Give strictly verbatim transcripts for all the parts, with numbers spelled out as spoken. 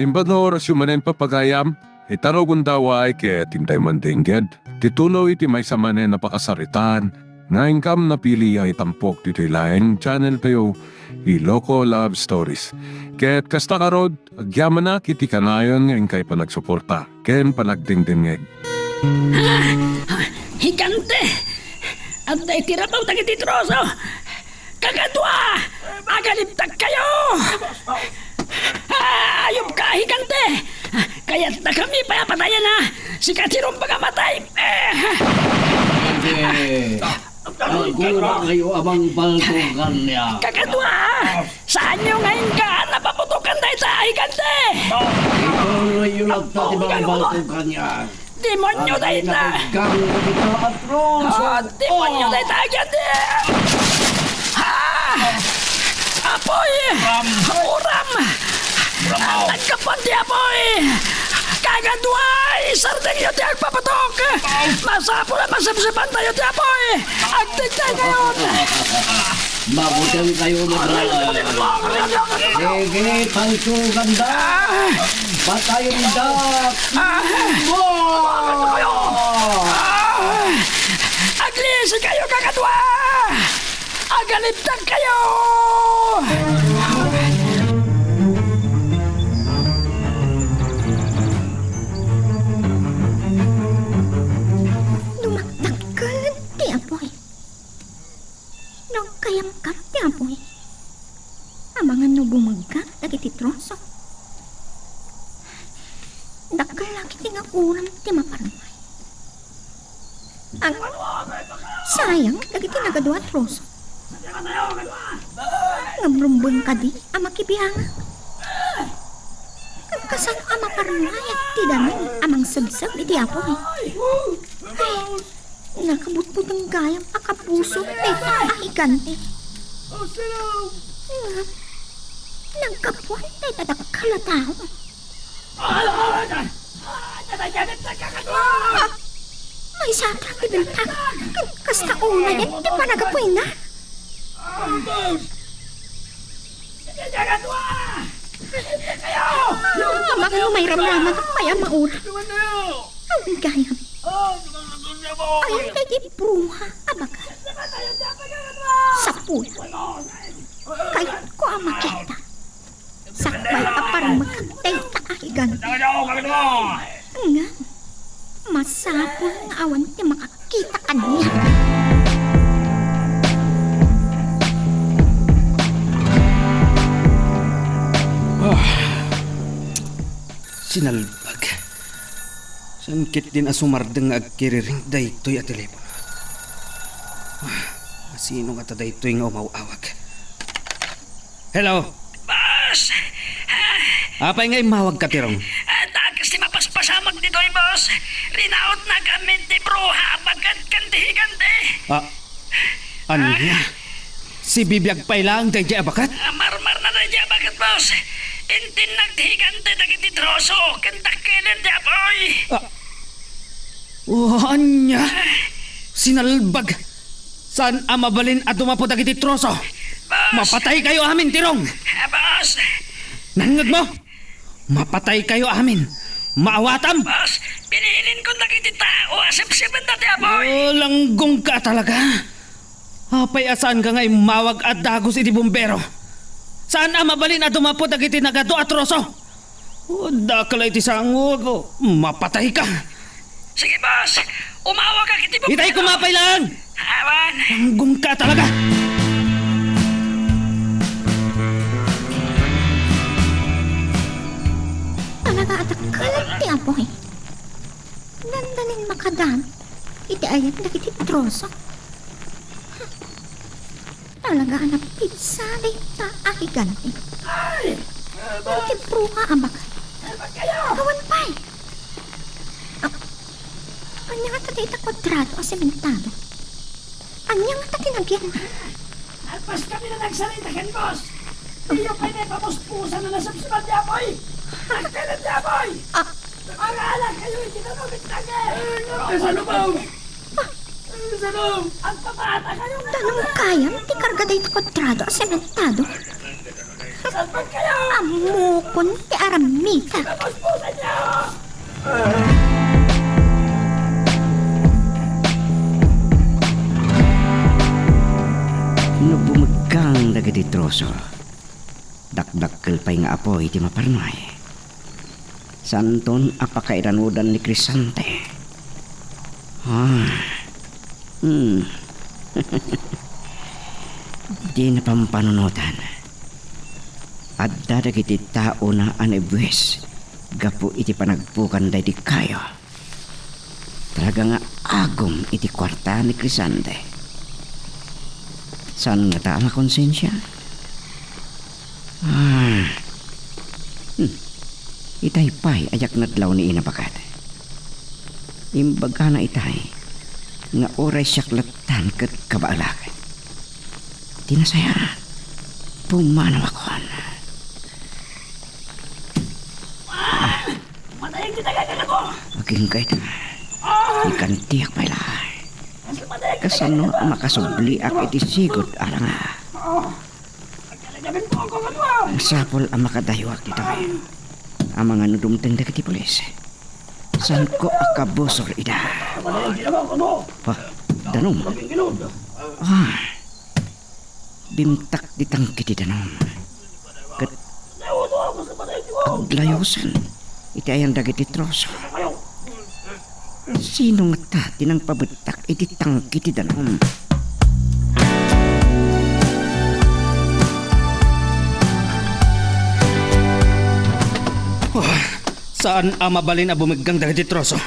Imbag nga orasyo manen, papagayam, ita nga gundaway ket intay mandengged ti tuloy ti maysa manen a pakasaritaan nga inkam napili a itampok ditoy laeng channel tayo, Iloko Love Stories. Ket kasta ngarud, agyamanak iti kanayon nga inkay panagsuporta ken panagdengdengngeg. Ah! Higante! Adda iti rabaw dagiti troso! Kakadua! Agalibtakkayo! Ah, ayupka, higante! Kayatdakami pay a patayen, a? Sika ti rumbeng a matay! Eh! Higante! Aggurangayo a mangbaltogan kaniak. Kakadua! Saanyo nga inka a napaputokan dayta a higante? Ituloyyo latta ti mangbaltogan kaniak. Demonyo dayta! Aggang ita a troso! Ah, demonyo dayta, agyan di! Ah! Apoy! Uram! Uram! Uram! Nagkapuan ti apoy! Kakadua, isardengyo ti agpaputok! Masapul a masipsipantayo ti apoy! Agtedtedkayon! Mabutengkayo, madra. Sige, pansuganda. Patayenda. Ah! Ah! Aglisikayo, kakadua! Agalibtakkayo! Dumakdakkel ti apoy. Nagkayamkan ti apoy. Amangan no bumeggang dagiti troso. Dakkel la ketdi nga uram ti maparmay. Ang sayang dagiti nagadua a troso. Ngem rumbeng kadi a makibiangak. Ngem kasano a maparmay ti danum a mangsebseb iti apoy? Ay, nakabutbuteng gayam a kapuso dayta a higante. Ngem naggapuan dayta dakkel a tao. Ah! Maysa a trakibenta. Kasta unayen ti panagapuyna. Amangan no mairamraman pay a mauram. Awan gayam. Awan daydi bruha a baket. Sapula. Kayatko a makita. Sakbay a parmek dayta a higante. Ngem, masapul nga awan ti makakita kaniak. Ah. Sinalbag. Saan ketdin a sumardeng nga agkiriring daytoy a telepono? Ah, sino ngata daytoy nga umaw-awag? Hello? Boss! Ah! Apay nga immawagka, Tirong? Ah, dakes ti mapaspasamak ditoy, boss. Rinautnak amin ti bruha a baket ken ti higante. Ah, ania? Ah. Sibibiag pay laeng daydiay a baket? Ah, marmarna daydiay a baket, boss. Intinnak ti higante dagiti troso ken dakkelen ti apoy. Ah. Oh, ania? Sinalbag! Saan a mabalin a dumapo dagiti troso? Boss! Mapataykayo amin, Tirong! Ah, boss! Nangngegmo? Mapataykayo amin! Maawatam! Boss, binilinkon dagiti tao a sipsipenda ti apoy! Oh, langgongka talaga! Apay a saanka nga immawag a dagus iti bumbero? Saan a mabalin a dumapo dagiti nagadua a troso? Oh, dakkel iti sangok. Mapatayka. Sige, boss. Umawagak iti bukid. Itay, kumapay lang! Awan. Langgongka talaga! Talaga a dakkel ti apoy. Dandanin makadam iti ayan dagiti troso. Talaga a napigsa dayta a higante. Ay! Iti bruha a baket. Awan pay. Ah, ania ngata dayta kuadrado a sementado? Ania ngata ti nagyan? Agpaskamin a nagsarita ken boss. Diyo pay naipamuspusan a nasipsipan ti apoy. Agkayat ti apoy. Ah. Agala kayo iti danum iti dagiti. Kasano ba? Danum gayam ti karga dayta kuadrado a sementado. Ammokon ti aramidek. No bumeggang dagiti troso, dakdakkel pay nga apuy ti maparnuay. Saanton a pakairanudan ni Crisante. Ah. Hmm. Di napampanunotan. Adda dagiti taona a naibwis gapu iti panagbukan daydi kayo. Talaga nga agum iti kuarta ni Crisante. Saan ngata a makonsensia? Ah. Hmm. Itay pay a diak nadlaw ni Ina Baket. Imbagana itay nga uray siak lattan ket kabaelak. Ti nasayaat, pumanawakon. Agingga ita. Ikantiak pay laeng. Kasano a makasubliak iti sigud a ranga? Masapul a makadayuak ditoy. Amangan no dumteng dagiti pulis. Saanko a kabusor ida? Ah, danum. Ah, bimtak ti tangke ti danum. Ket aglayosen iti ayan dagiti troso. Sino ngata ti nangpabettak iti tangke ti danum? Oh, saan a mabalin a bumeggang dagiti troso.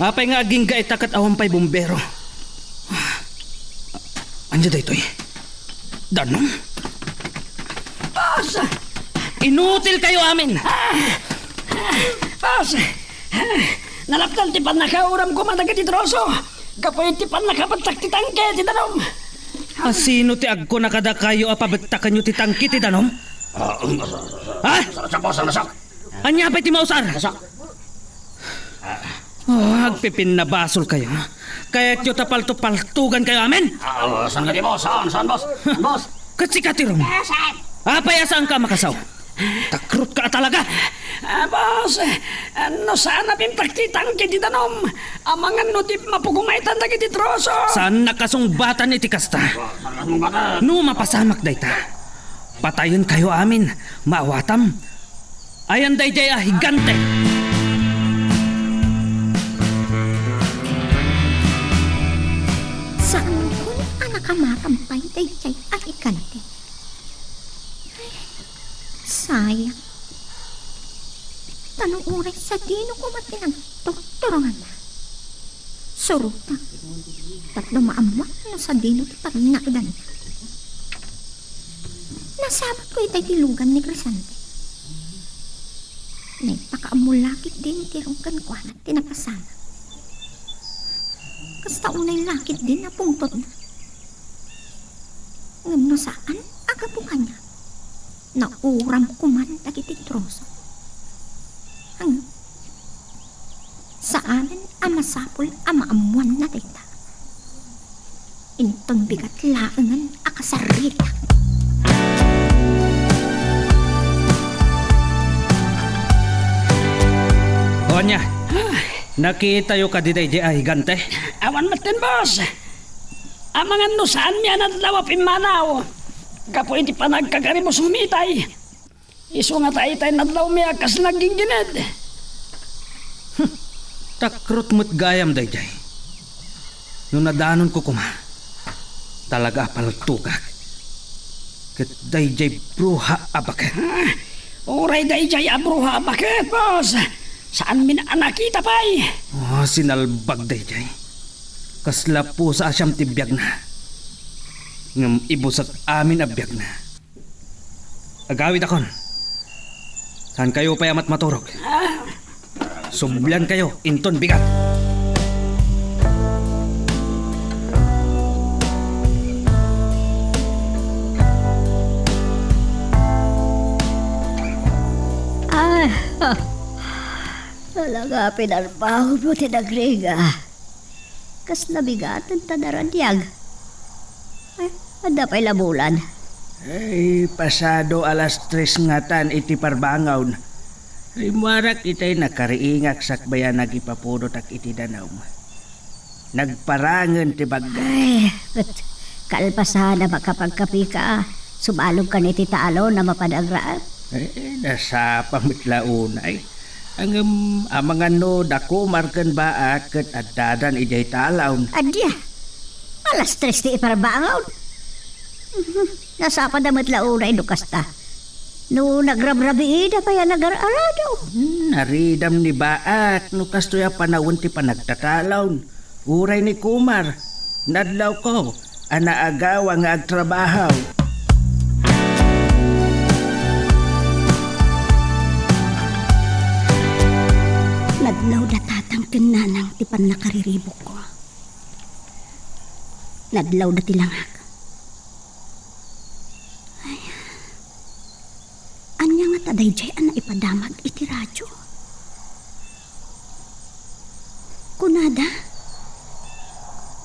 Apay nga agingga ita ket awan pay bumbero? Ania daytoy? Danum? Boss! Inutil kayo amin! Ah! Ah! Boss! Ah! Nalaptan ti pannakauram koma dagiti troso gapu iti pannakabettak ti tangke ti danum. A sino ti agkuna kadakayo a pabettakanyo ti tangke ti danum? Ah, um, ah, Ha? Sa, sa, sa, sa, sa. Ania pay ti mausar? Sa, Oh, agpipinnabasol kayo. Kayatyo ta palto-paltugan kayo amin? Ah, saan nga di, boss? Saan, saan, boss? Saan, boss? Ket sika ti Rom. Ah, saan? Apay a saanka a makasaw? Takrot ka talaga. Ah, boss, ah, no saan a bimtak ti tangke ti danum, amangan no di mapugumaitan dagiti troso. Saan nakasungbatan iti kasta? Saan nakasungbatan? No mapasamak dayta, patayen kayo amin, maawatam. Ayan daydiay a higante. Saankon a nakamakan pay daydiay a higante. Ay, sayang. Ta no uray sadino koma ti nagturturonganna, surotak tapno maammoak no sadino ti pagnaedanna. Nasabatko itay ti lugan ni Crisante. Naipakaammo la ketdin ti Rom kenkuana ti napasamak. Kasta unay la ketdin a pungtotna. Ngem no saan a gapu kaniak, nauram koman dagiti troso. Ngem saanen a masapul a maammoanna dayta. Inton bigat laengen a kasaritak. O ania, nakitayo kadi daydiay a higante? Awan metten, boss. Amangan no saanmi a nadlaw a pimmanaw gapu iti panagkakarimusmi itay. Isu ngata itay nadlawmi a kas nagginggined. Hmm, takrot met gayam daydiay. No nadanonko koma, talaga a paltogak. Ket daydiay bruha a baket. Ah, uray daydiay a bruha a baket, boss. Saanmin a nakita pay. Oh, sinalbag daydiay. Kasla pusa a siam ti biagna. Ngem ibusek amin a biagna. Agawidakon. Saankayo pay a matmaturog. Subliankayo inton bigat. Ah, talaga pinarbahom ti nagrigat. Kas nabigaten ta naraniag. Ay, adda pay la bulan. Ay, pasado alas tres ngatan iti parbangon. Rimmuarak itay nakariingak sakbay a nagipapudotak iti danum. Nagparangen ti bagga. Ay, ket kalpasan a makapagkapika, subalog kan iti talon a mapan agraem. Eh, nasapa met la unay. Ngem amangan no da Kumar ken Baak ket addadan idiay talon. Adia, alas tres ti iparbangon. Nasapada met la unay no kasta. No nagrabrabiida pay a nagar-arado. Hmm, naridam ni Baak no kastoy a panawen ti panagtatalon. Uray ni Kumar, nadlawko a naagawa nga agtrabaho. Nadlawda tatang ken nanang ti pannakariribukko. Nadlawda ti langak. Ay, ania ngata daydiay a naipadamag iti radio? Kunada,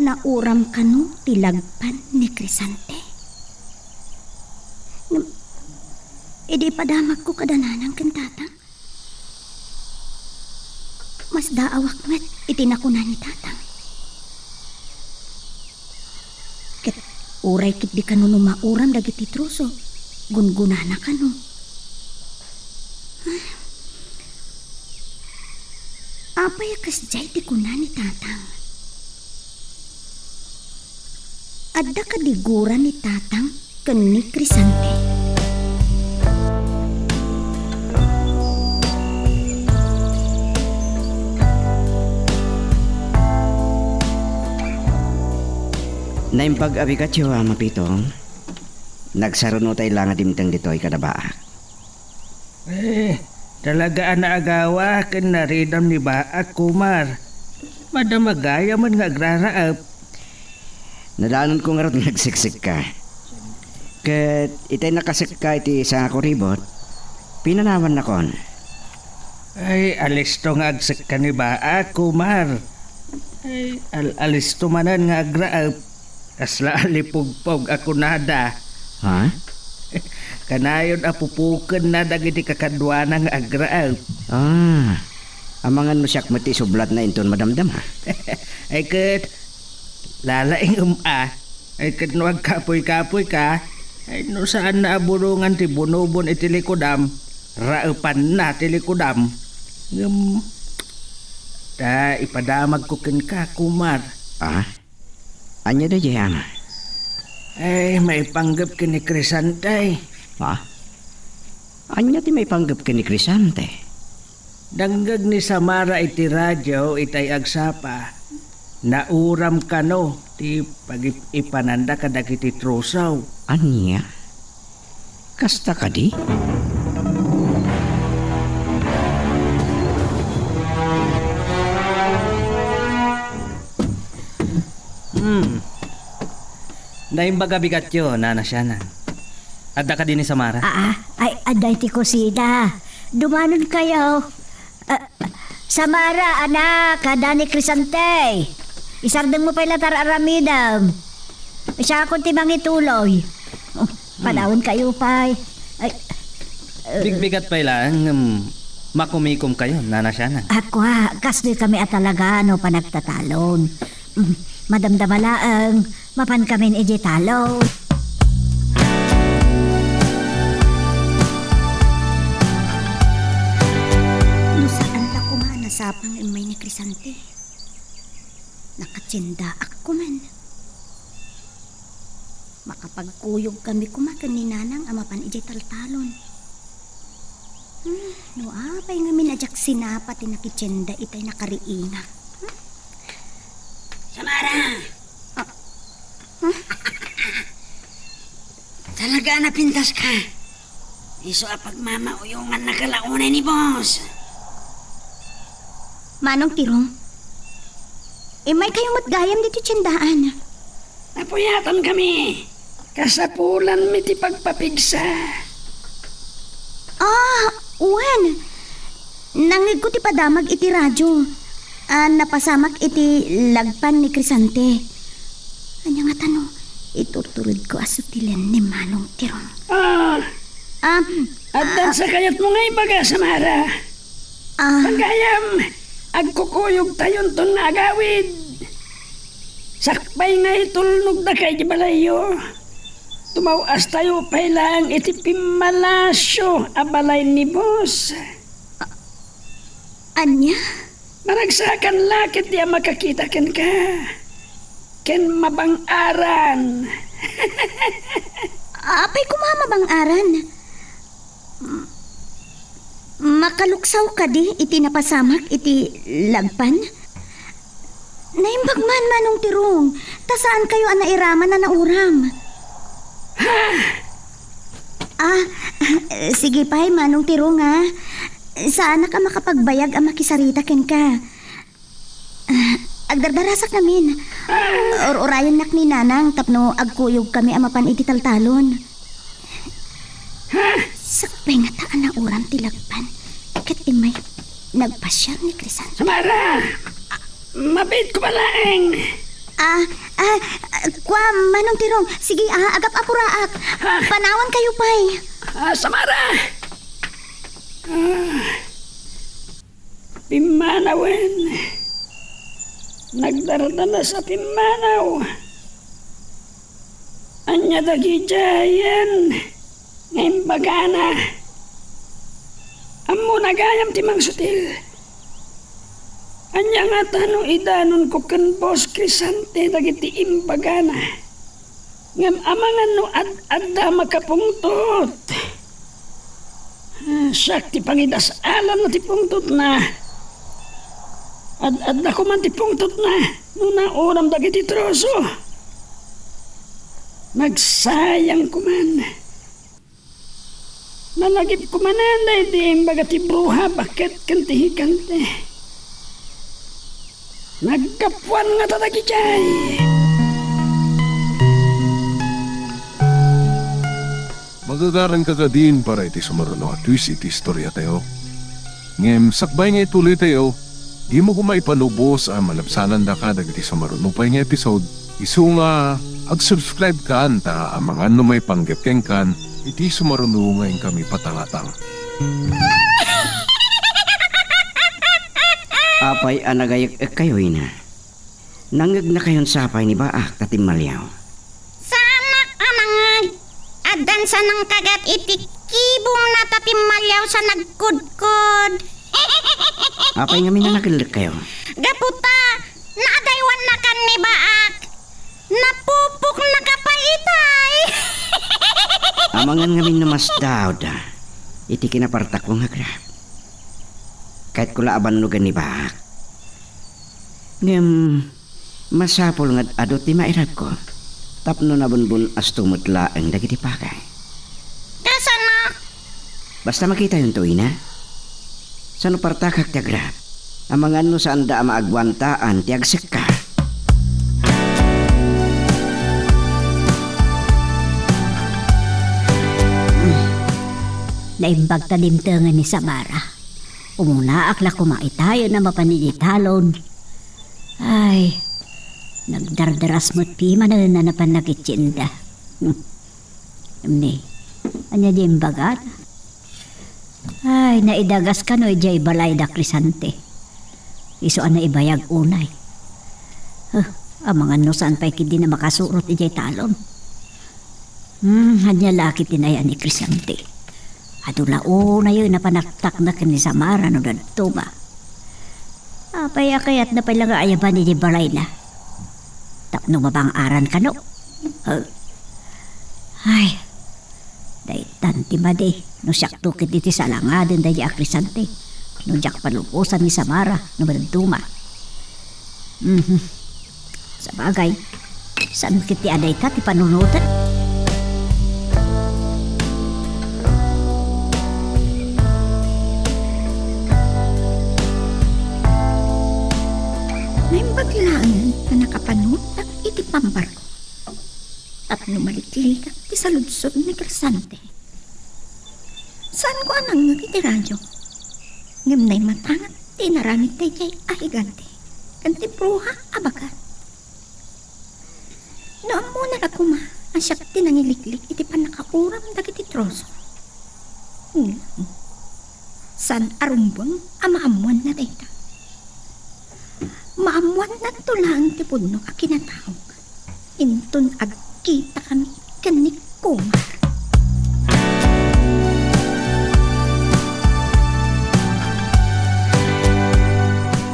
nauram kano ti lagpan ni Crisante. Ngem, idi ipadamagko kada nanang ken tatang, masdaawak met iti nakuna ni tatang. Ket uray ketdi kano no mauram dagiti troso, gungunana kano. Apay a kasdiay ti kuna ni tatang? Adda kadi gura ni tatang ken ni Crisante? Naimbag a bigatyo, Ama Pitong. Nagsarunotay la nga dimteng ditoy kada Baak. Eh, talaga a naagawa ken naridam ni Baak, Kumar. Madama gayamen nga agraraep. Nadanonko ngarud nga agseksekka. Ket itay nakasekka iti sangakuribot, pinanawannakon. Ay, alisto nga agsekka ni Baak, Kumar. Ay, al-, alisto manen nga agraep. Kasla a lipugpog a kunada. Ha? Kanayon a pupukenna dagiti kakaduana nga agraep. Ah, amangan no siak met ti isublatna inton madamdama. Ay ket, lalaingem a. Ay ket no agkapuy-kapuy ka, ay no saan na a bulongan ti bunobon iti likudam, raepanna ti likudam. Ngem, ta ipadamagko kenka, Kumar. Ah? Ania daydiay, Ama? Ay, maipanggep ken ni Crisante. Ha? Ania ti maipanggep ken ni Crisante? Dangngeg ni Samara iti radio itay agsapa. Nauram kano ti pagip-ipananda kadagiti troso. Ania? Kasta kadi? Hmm. Naimbag a bigatyo, Nana Sianang. Adda kadi ni Samara? Aa, ay, adda iti kusina. Dumanon kayo. Ah, Samara, anak, adda ni Crisante. Isardeng mo pay la ti ar-aramidem. Siakon ti mangituloy. Oh, hmm. Padawen kayo pay. Ay, eh. Bigbigat pay laeng, ngem makumikom kayo, Nana Sianang. Ako, ah, kastoy kami a talaga no panagtatalon. Mm, madamdama laeng, mapan kamin idiay talon. No saan la koma a nasapa nga immay ni Crisante, nakatiendaak koma. Makapagkuyog kami koma ken ni Nanang a mapan idiay taltalon. Hmm, no apay ngamin a diak sinapa ti nakitienda itay nakariingak. Hmm? Samara! Ah. Huh? Talaga a napintas ka. Isu a pagmamauyongan na ka la unay ni boss. Manong Tirong, immay kayo met gayam ditoy tiendaan. Napuyatan kami. Kasapulan mi ti pagpapigsa. Ah, wen. Nangngegko ti padamag iti radio a napasamak iti lagpan ni Crisante. Ania ngata no Iturturedko a sutilen ni Manong Tirong. Ah, Ah, addan sa kayatmo nga ibaga, Samara. Ah. Panggayam, agkukuyogtayonton nga agawid. Sakbay nga itulnogdaka iti balayyo, tumaw-astayo pay laeng iti pimmalasyo a balay ni Boss. Ania? Managsakan la ketdi a makakita kenka ken mabang-aran. Apay koma a mabang-aran? M-, makaluksaw kadi iti napasamak iti lagpan? Naimbag man, Manong Tirong, ta saankayo a nairaman a nauram. Ah, sige pay, Manong Tirong, a. Saanak a makapagbayag a makisarita kenka. Ah, agdardarasak ngamin. Ur-urayennak ni Nanang tapno agkuyogkami a mapan iti taltalon. Sakbay ngata a nauram ti lagpan ket immay nagpasiar ni Crisanto. Samara! Mabiit ko ba laeng? Ah, ah, kua, Manong Tirong. Sige, ah, agap-apuraak. Ah. Panawankayo pay. Ah, Samara! Ah. Pimmanawen. Nagdardanas a pimmanaw. Ania dagidiayen nga imbagana? Ammona gayam ti mangsutil. Ania ngata no idanonko ken Boss Crisante dagiti imbagana? Ngem amangan no ad-adda makapungtot. Ah, siak ti pangidas-alanna ti pungtotna. Ad-adda koman ti pungtotna no nauram dagiti troso. Nagsayang koman. Nalagipko manen daydi imbaga ti bruha baket ken ti higante. Naggapuan ngata dagidiay. Magagaranka kadin para iti sumaruno a twist iti istoriatayo. Ngem sakbay nga ituloytayo, dimo koma ipalubos a malabsanandaka dagiti sumaruno pay nga episode, isu nga ag-subscribe kan ta amangan no maipanggep kenkan iti sumaruno nga inkami patangatang. Apay a nagayek-ekkayo, ina? Nangegnakayon sapay ni Baak ta timmaliaw? Saanak a nangeg. Addan sa nangkagat iti kibongna ta timmaliaw sa nagkudkod. Apay ngamin a nakellekkayo? Gapu ta naadaywannakan ni Baak. Napupoknaka pay itay. Amangan ngamin no masdaawda iti kinapartakko nga agrap. Kayatko la a bannogen ni Baak. Ngem masapul nga ad-adu ti mairagko tapno nabunbun-asto met laeng dagiti pakay. Kasano? Basta makitayonto, ina. Sano partakak ti agrap? Amangan no saanda a maagwantaan ti agsekka. Naimbag ta dimtengen ni Samara. Umunaak la koma itayon a mapan iti talon. Ay, nagdardaras met pimanen a napan nagitienda. Hmm. Ni, ania di imbagada? Ay, naidagas kano idiay balay da Crisante. Isu a naibayag unay. Huh, amangan no saan pay ketdi na makasurot idiay talon. Hmm, ania la ketdi nayan ni Crisante? Adu la unay a panaktakna ken ni Samara no dadduma. Apay a kayatna pay la nga ayaban idiay balayna? Tapno mabang-aran kano? Huh. Ay, daytan ti madi no siakto ketdi ti salangaden daydi a Crisante no diak palubosan ni Samara no madadduma. Mhm. Sabagay, saan ket ti adayta ti panunoten? Naimbag laeng a nakapanunot iti pambarko tapno maliklikak ti saludsod ni Crisante. Saanko a nangngeg iti radio, ngem naimatangak ti inaramid daydiay a higante ken ti bruha a baket. No ammona la koma a siak ti nangiliklik iti pannakauram dagiti troso. Hmm. Saan a rumbeng a maammoanna dayta. Maammoannanto laeng ti pudno a kinataok. Inton agkitakami ken ni Kumar.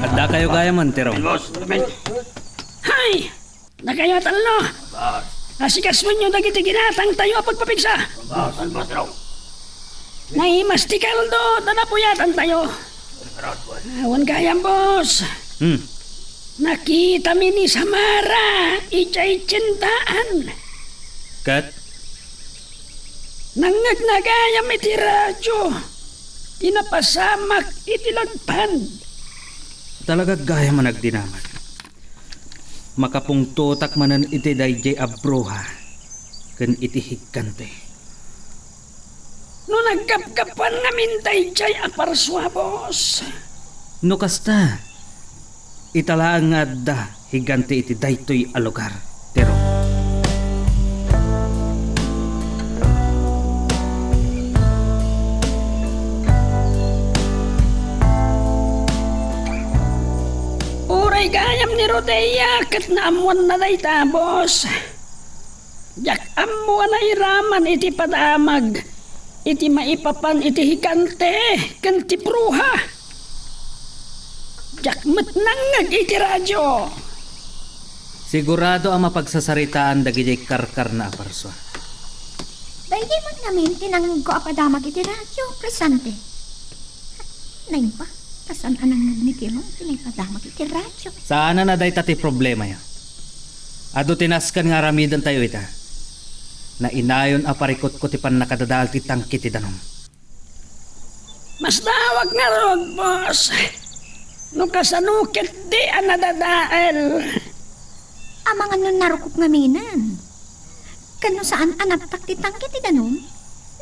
Addakayo gayamen, Tirong. Boss, Hay! Dakayo a tallo! Asikasuenyo dagiti ginatangtayo a pagpapigsa! Boss, boss, Tirong. Naimas ti kaldo, ta napuyatantayo. Awan gayam, boss. Hmm. Nakitami ni Samara idiay tiendaan. Ket? Nangngegna gayam iti radio ti napasamak iti lagpand. Talaga gayam a nagdinamag. Makapungtotak manen iti daydiay a bruha ken iti higante. No naggapgapuan ngamin daydiay a parsua, boss. No kasta, ita laeng nga adda higante iti daytoy a lugar, Tirong. Uray gayam ni Rodea ket naammoanna dayta, boss. Diak ammo a nairaman iti padamag iti maipapan iti higante ken ti bruha. Diak met nangngeg iti radio. Sigurado a mapagsasaritaan dagiti karkarna a parsua. Daydi met ngamin ti nangngegko a padamag iti radio, Crescente. Naimbag, ta saan a nangngeg ni Tirong ti naipadamag iti radio. Saanen a dayta ti problemayo. Adu ti nasken nga aramidentayo ita. Nainayon a parikutko ti pannakadadael ti tangke ti danum. Masdawak ngarud, boss. No kasano ketdi a nadadael. Amangan no narukop ngaminen. Ken no saan a nabtak ti tangke ti danum,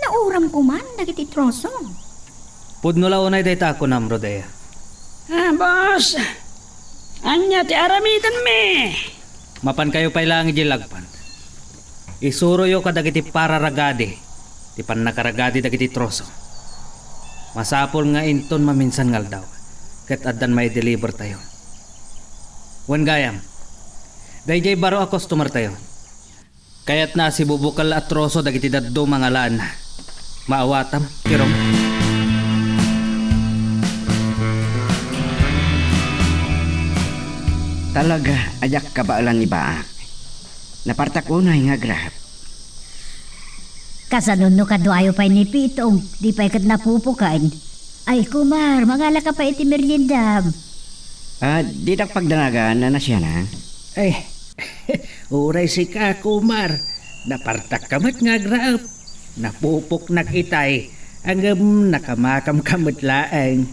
nauram koman dagiti troso. Pudno la unay dayta a kunam, Rodea. Ah, boss. Ania ti aramidenmi? Mapankayo pay laeng idiay lagpand. Isuroyo kadagiti pararagadi ti pannakaragadi dagiti troso. Masapul nga inton maminsan nga aldaw, ket addan maidelibertayo. Wen gayam, daydiay baro a customertayo. Kayatna a sibubukel a troso dagiti dadduma nga alaenna. Maawatam, Tirong? Talaga a diak kabaelan ni Baak. Napartak unay nga agrap. Kasano no kaduayo pay ni Pitong, di pay ket napupuken? Ay, Kumar, mangalaka pay iti meriendam. Ah, ditak pagdanagan a nasiana. Ay, uray sika, Kumar. Napartakka met nga agraep. Napupoknak itay, ngem nakamakamka met laeng.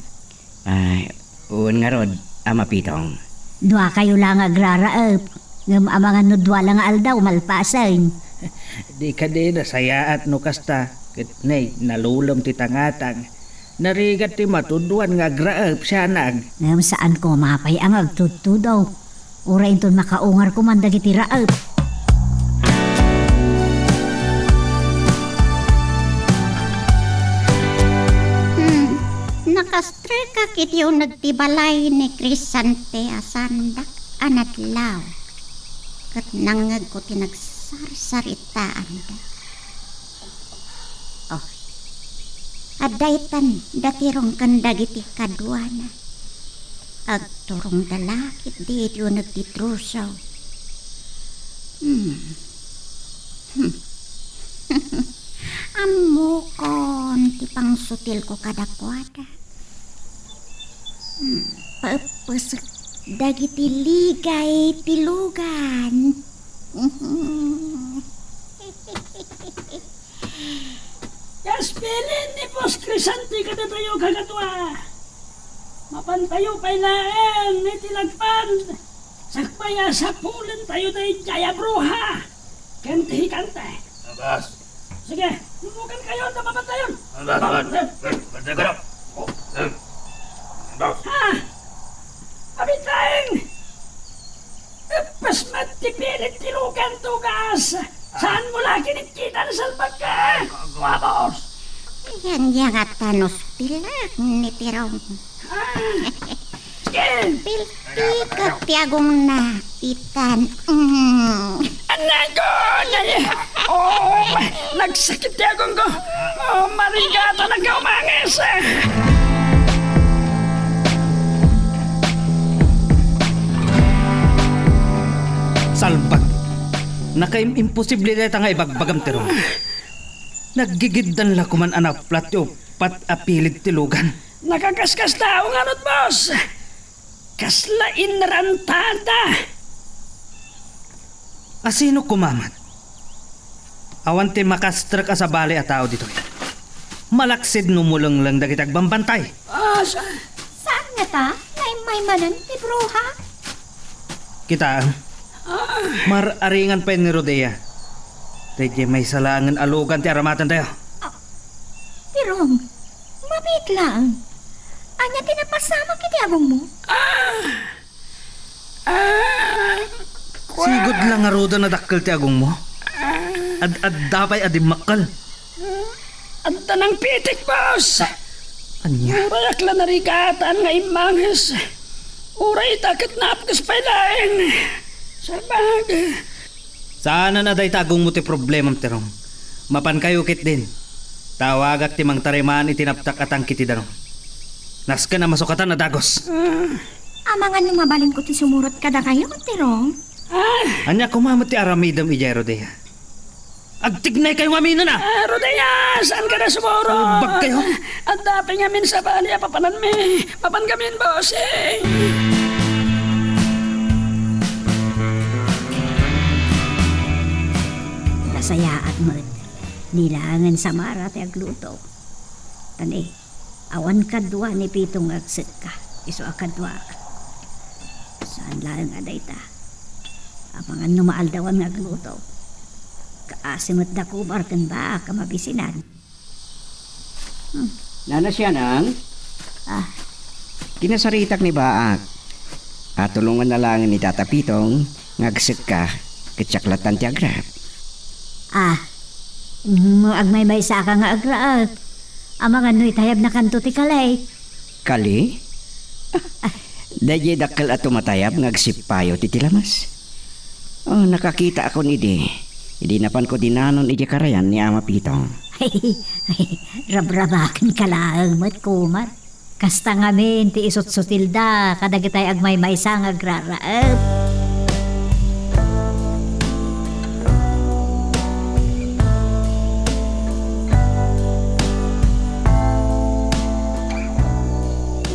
Ay, wen ngarud, Ama Pitong. Duakayo la nga agraraep, ngem amangan no dua la nga aldaw malpasen. Di kadi nasayaat no kasta, ket nay, nalulem ti tangatang. Narigat ti matuduan nga agraep sianag. Ngem saan koma pay a nga agtudtudo. Uray inton makaungar koman dagiti raep. Hmm, nakastreka iti uneg ti balay ni Crescente a sandak a nadlaw. Ket nangngegko ti nagsarsaritaanda. Oh. Adda itan da Tirong ken dagiti kaduana. Agturongda la ketdi iti uneg ti troso. Hmm. Hmm. Ammokon ti pangsutilko kadakuada. Hmm. Paeppesek dagiti ligay ti lugan. Kas bilin ni Boss Crescente kadatayo, kakadua. Mapantayo pay laeng iti lagpand. Sakbay a sapulentayo daydiay a bruha ken ti higante. Abas. Sige, tumukankayo ta mapantayon. Abas, abas. Abas, abas. Abas. Ha? Abit laeng! Kas met ti pilit ti lugan, tugas. Saan mo la kinitkita ni salbagka? Wabos! Yan, yan nga tanos pilak ni Tirong. Ah, sige. Piltikat ti agongna, itan. Mm. Anak ko! Nay-, oh, nagsakit ti agong ko. Oh, marigatan, nagkaumangis. Salbag. Nakaim-, imposible dayta nga ibagbagam, Tirong. Naggigiddan la koman a naplat ti uppat a pilit ti lugan. Nakakaskasdaaw ngarud, boss. Kasla inrantada. Asino koma met? Awan ti makastrek a sabali a tao ditoy. Malaksid no mulengleng dagiti agbambantay. Ah, sa- Saan ngata? Naimmay manen ti bruha? Kita, ah, mar-aringan pay ni Rodea. Daydiay maysa laengen a lugan ti aramatentayo. Ah, Tirong, mabiit laeng. Ania ti napasamak iti agongmo? Ah! Ah, kua- Sigud la ngaruden a dakkel ti agongmo. Ah. Ad-adda pay a dimmakkel. Adda nangpitik, boss. Ah, ania? Uray ak la narigatan nga immangis. Uray ita ket napkes pay laeng. Salbag. Saanen a dayta agongmo ti problemam, Tirong. Mapankayo ketdin. Ta awagak ti mangtariman iti naptak a tangke ti danum. Nasken a masukatan a dagus. Ah. Amangan no mabalinko ti sumurot kadakayo, Tirong? Ah. Ania koma met ti aramidem idiay, Rodea? Agtignaykayo ngamin a! Ah, Rodea, saanka a sumurot? Salbagkayo. Adda pay ngamin sabali a papananmi. Mapankamin, bossing. Nasayaat met. Ni laengen samara ti agluto. Tani, awan kadua ni Pitong nga agsekka, isu a kadua. Saan laeng a dayta. Amangan no maaldawan nga agluto. Kaasi met da Kubar ken Baak a mabisinan. Hmm. Nana Sianang? Ah. Kinasaritak ni Baak. Atulonganna laengen ni Tata Pitong nga agsekka, ket siak lattan ti agraep. Ah, no agmaymaysaka nga agraep, amangan no itayabnakanto ti kali. Kali? Daydiay dakkel a tumatayab nga agsippayo ti tilames. Oh, nakakitaakon idi. Idi napanko dinanon idiay karayan ni Ama Pitong. Rabrabakenka laeng met, Kumar. Kasta ngamin ti isutsutilda kadagitay agmaymaysa nga agraraep.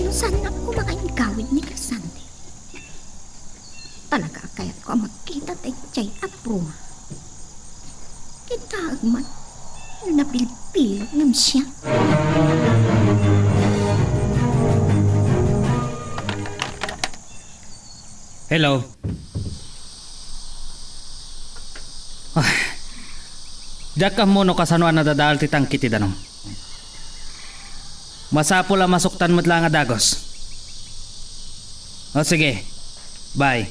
No saannak koma nga inkawid ni Crescente? Talaga a kayatko a makita daydiay a bruha. Kitaem man, nabilbil ngem siak. Hello. Ah, diak ammo no kasano a nadadael ti tangke ti danum. Masapul a masuktan met laeng a dagus. O, sige. Bye.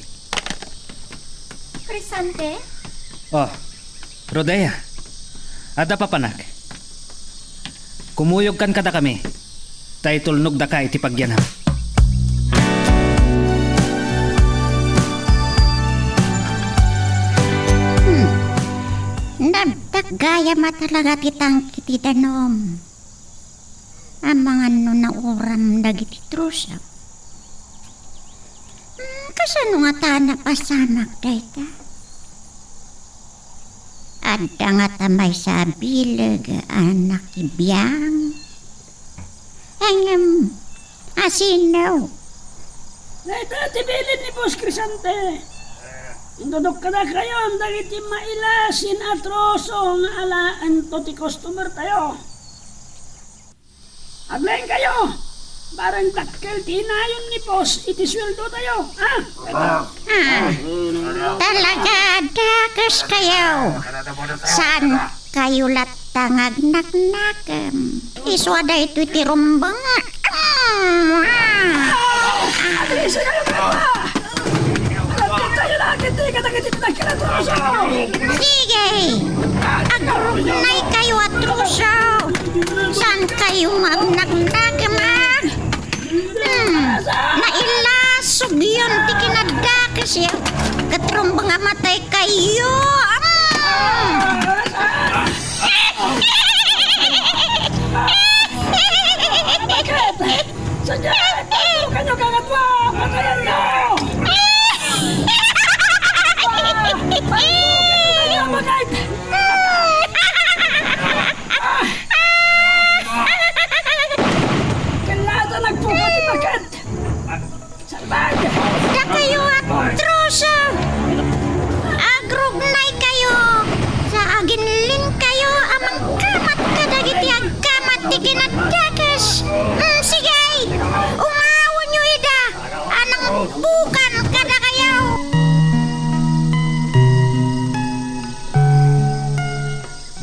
Crescente? Oh, Rodea. Adda papanak. Kumuyogkan kadakami, ta itulnogdaka iti pagyanam. Hmm. Nagtak gayam a talaga ti tangke ti danum. Amangan no nauram dagiti trusak. Hmm, kasano ngata a napasamak dayta? Adda ngata maysa a bileg a nakibiang? Ngem, asino? Dayta ti bilin ni Boss Crescente. Intudok kadakayon dagiti mailasin a troso nga alaento ti customer tayo. Aglaingkayo! Barang dakkel ti inayon ni boss iti sueldotayo, ha? Ah, talaga, dakeskayo. Saankayo latta nga agnaknakem? Isu a daytoy ti rumbeng. Ah! Aglisikayo, Berta! Aglisikayo la iti Kadagiti nagkalatroso! Sige! Agrugnaykayo a troso! Saankayo nga agnaknakemag? Hmm, nailasogyon ti kinadakesyo ket rumbeng a mataykayo! Hmm! Sige! Patulokanyo, kakadua! Patayanyo! Ah! Patulokanyo, kakadua! Kailangan nagpukat bakit? Salbag! Dakayo a troso! Agrugnaykayo! Sa aginlinkayo a mangkamat kadagiti agkamat ti kinadakes! Mm, sige! Umawenyo ida a nangbukan kadakayo!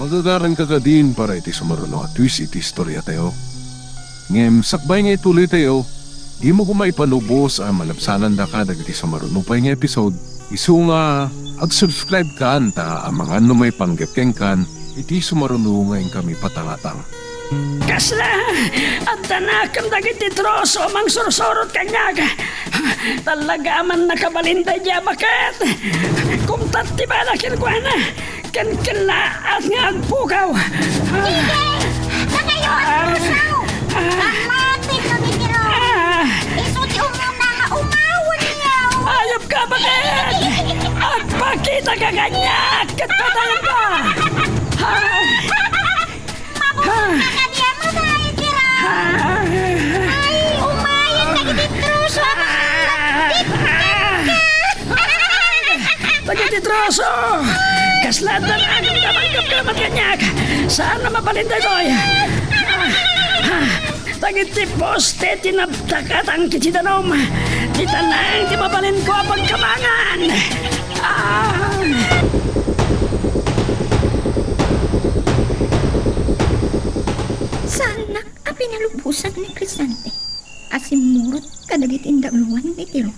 Magagaranka kadin para iti sumaruno a twist iti istoriatayo. Ngem sakbay nga itulitayo, dimo koma ipanubos a malabsanandaka dagiti sumaruno pay nga episode, isu nga ag-subscribe kan ta amangan no maipanggep kenkan iti sumaruno nga inkami patangatang. Kasla, adda nakem dagiti troso a mangsursurot kaniak. Talaga a mannakabalin daydi a baket. Kumtat ti bala kenkuana. Kenkellaat nga agpukaw. Sige! Dakayo a troso! Kamatitlo ti tiro! Ah! Isu ti umuna nga umawenyo! Ayop ka, baket! Agpakita ka kaniak ket patayenka! Ah! Mabuting ka kadi a matay, tiro! Ah! Ay, umayen dagiti troso a mangladdit kenka! Dagiti troso! Kasla adda nakem a mangkapkamat kaniak! Saan a mabalin daytoy! Dagiti poste ti nabtakatang iti danum! Dita laeng ti mabalinko a pagkabangan! Ah! Saannak a pinalubosan ni Crescente a simmurot kadagiti indagluan ni Tiro.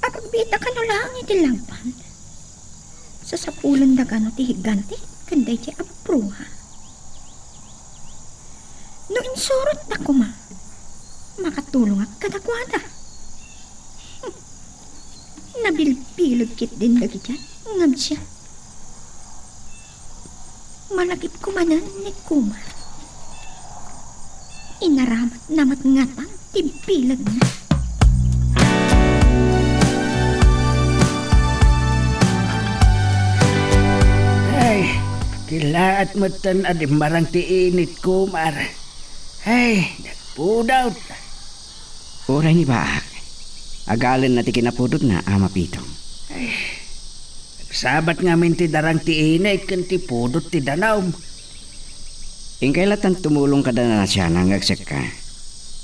Apagbiitakano laeng iti lagpan? Sasapulenda kano ti higante ken daydiay a bruha? No insurotta koma, makatulongak kadakuada. Nabilbileg ketdin dagiti ngabsiat. Malagip koma ni Kumar. Inaramatna met ngatan ti bilegna. Ay, kilaat metten a dimmarang ti init, Kumar. Ay, nagpudot. Uray ni Baak, agalenna ti kinapudotna, Ama Pitong. Ay, nagsabat ngamin ti darang ti init ken ti pudot ti danum. Inkay latan tumulong kada nanasiana nga agsekka.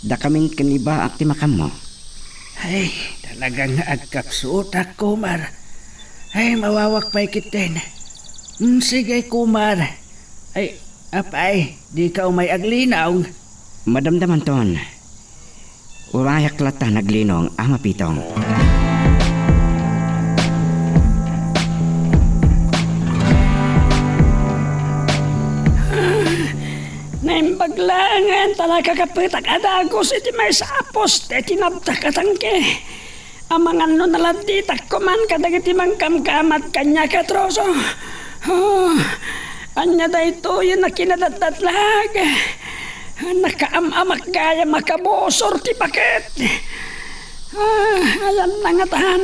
Dakamin ken ni Baak ti makammo. Ay, talaga nga agkapsutak, Kumar. Ay, mawawak pay ketdin. Mm, sige, Kumar. Ay, apay, dika umay aglinaw? Madamdamanton. Urayak latan aglinong, Ama Pitong. Naimbag laengen ta nakakapetak a dagus iti maysa a poste ti nabtakatangki. Amangan no naladditak koman kadagiti mangkamkamat kaniak a troso. Oh, ania daytoy a kinadaddatlag? Nakaam-amak gayam a kabusor ti baket. Ah, ayanna ngatan.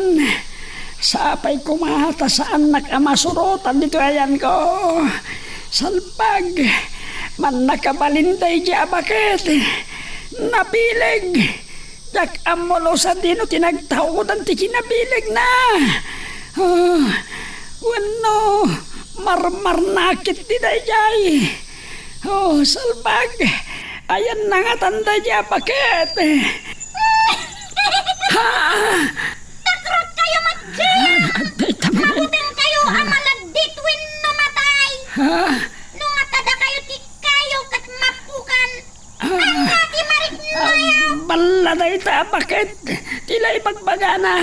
Sapay koma ta saannak a masurotan ditoy ayanko. Salbag, mannakabalin daydiay a baket. Nabileg. Diak ammo no sadino ti nagtaudan ti kinabilegna. Oh, wenno, marmarnakit ti daydiay. Oh, salbag, ayanna ngatan daydiay a baket. Ha? Takrot kayo, Madjia! Mabuting kayo a maladdit wenno matay. Ha? No ngata dakayo ti kayo ket mapukan, Ah, ania ti mariknoyo? Ah, balla dayta a baket ti la ibagbagana.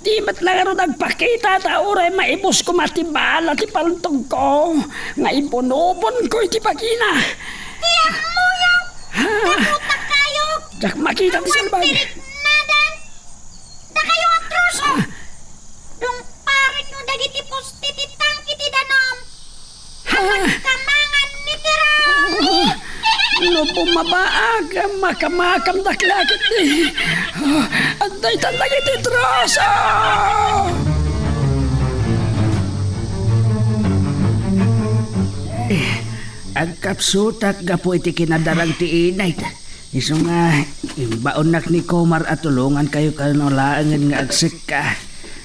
Di met la ngarud agpakita ta uray maibus koma ti bala ti paltogko nga ibunobonko iti bagina. Ti ammoyo, ha? Kaputa kayo! Diak makita ti salbag. Awan ti riknadan! Dakayo a troso! Ah. Lungparenyo dagiti poste ti tangke ti danum. Awan kamangan ni Tiro! No bumabaak, makamakam dakla ketdi. Adda itan dagiti troso! Eh, agkapsutak gapu iti kinadarag ti init. Isu nga, imbaonnak ni Komar a tulongankayo kano laengen nga agsekka.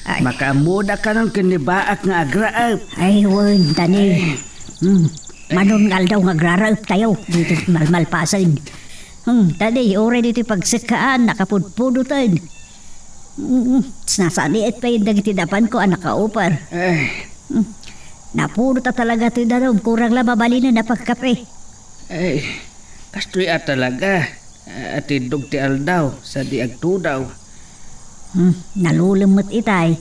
Ay. Makaammodak kanon ken ni Baak nga agraep. Ay, wen, tani. Hmm. Manon nga aldaw nga agraraep tayo, ditoy malmalpasen. Hmm, tani, uray ditoy pagsekkaan, nakapudpudoten. Hmm, nasaniet pay dagiti dapanko a nakaupar. Ay. Hmm. Napudot a talaga toy danum, kurang la mabalinen a pagkape. Ay, kastoy a talaga. Atiddog ti aldaw, sadi agtudaw. Hmm, nalulem met itay.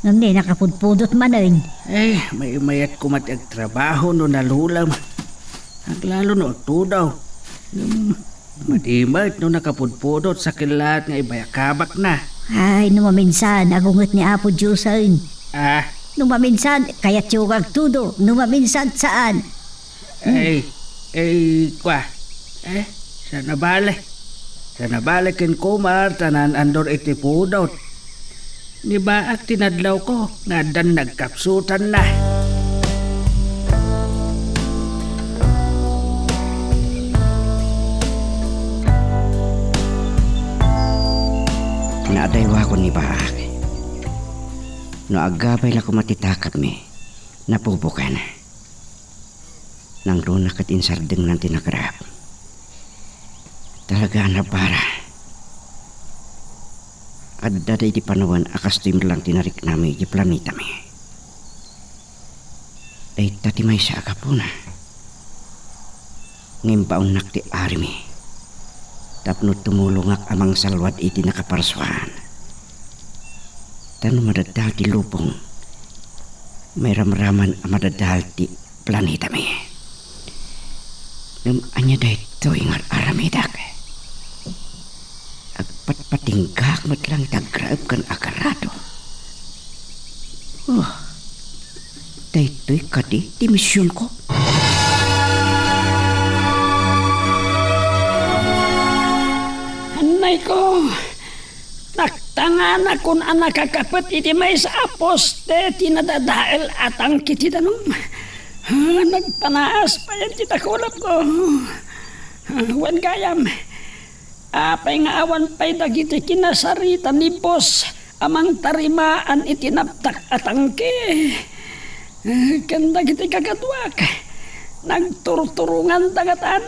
Ngem ni nakapudpudot manen. Eh, maymayat koma ti agtrabaho no nalulem. Aglalo no agtudaw. Ngem, madi met no nakapudpudot, sakit laat nga ibayakabakna. Ay, no maminsan, agunget ni Apo Diosen. Ah? No maminsan, kayatyo nga agtudo. No maminsan, saan. Ay, ay, kua. Eh, saan a bale? Saan a bale ken Komar ta naan-andor iti pudot. Ni Baak ti nadlawko nga addan nagkapsutanna. Naadaywakon ni Baak. No agabay la koma ti takapmi, napupukan. Nangruna ket insardengnan ti nagrap. Talaga a nabara. Adda daydi panawen a kastoy met lang ti nariknami iti planetami. Dayta ti maysa a gapuna. Ngem baonnak ti arimi tapno tumulongak a mangsalwad iti nakaparsuan. Ta no madadal ti lubong, mairamraman a madadal ti planetami. Ngem ania daytoy nga ar-aramidek? Agpatpatinggak met lang iti agraep ken agarado. Oh, daytoy kadi ti misionko? Annayko, naktanganakon a nakakapet iti maysa a poste ti nadadael a tangke ti danum. Ah, nagpanaas pay ti dakulapko. Ah, wen gayam, apay nga awan pay dagiti kinasarita ni Boss a mangtarimaan iti naptak a tangke? Ah, ken dagiti kakaduak, nagturturonganda ngatan.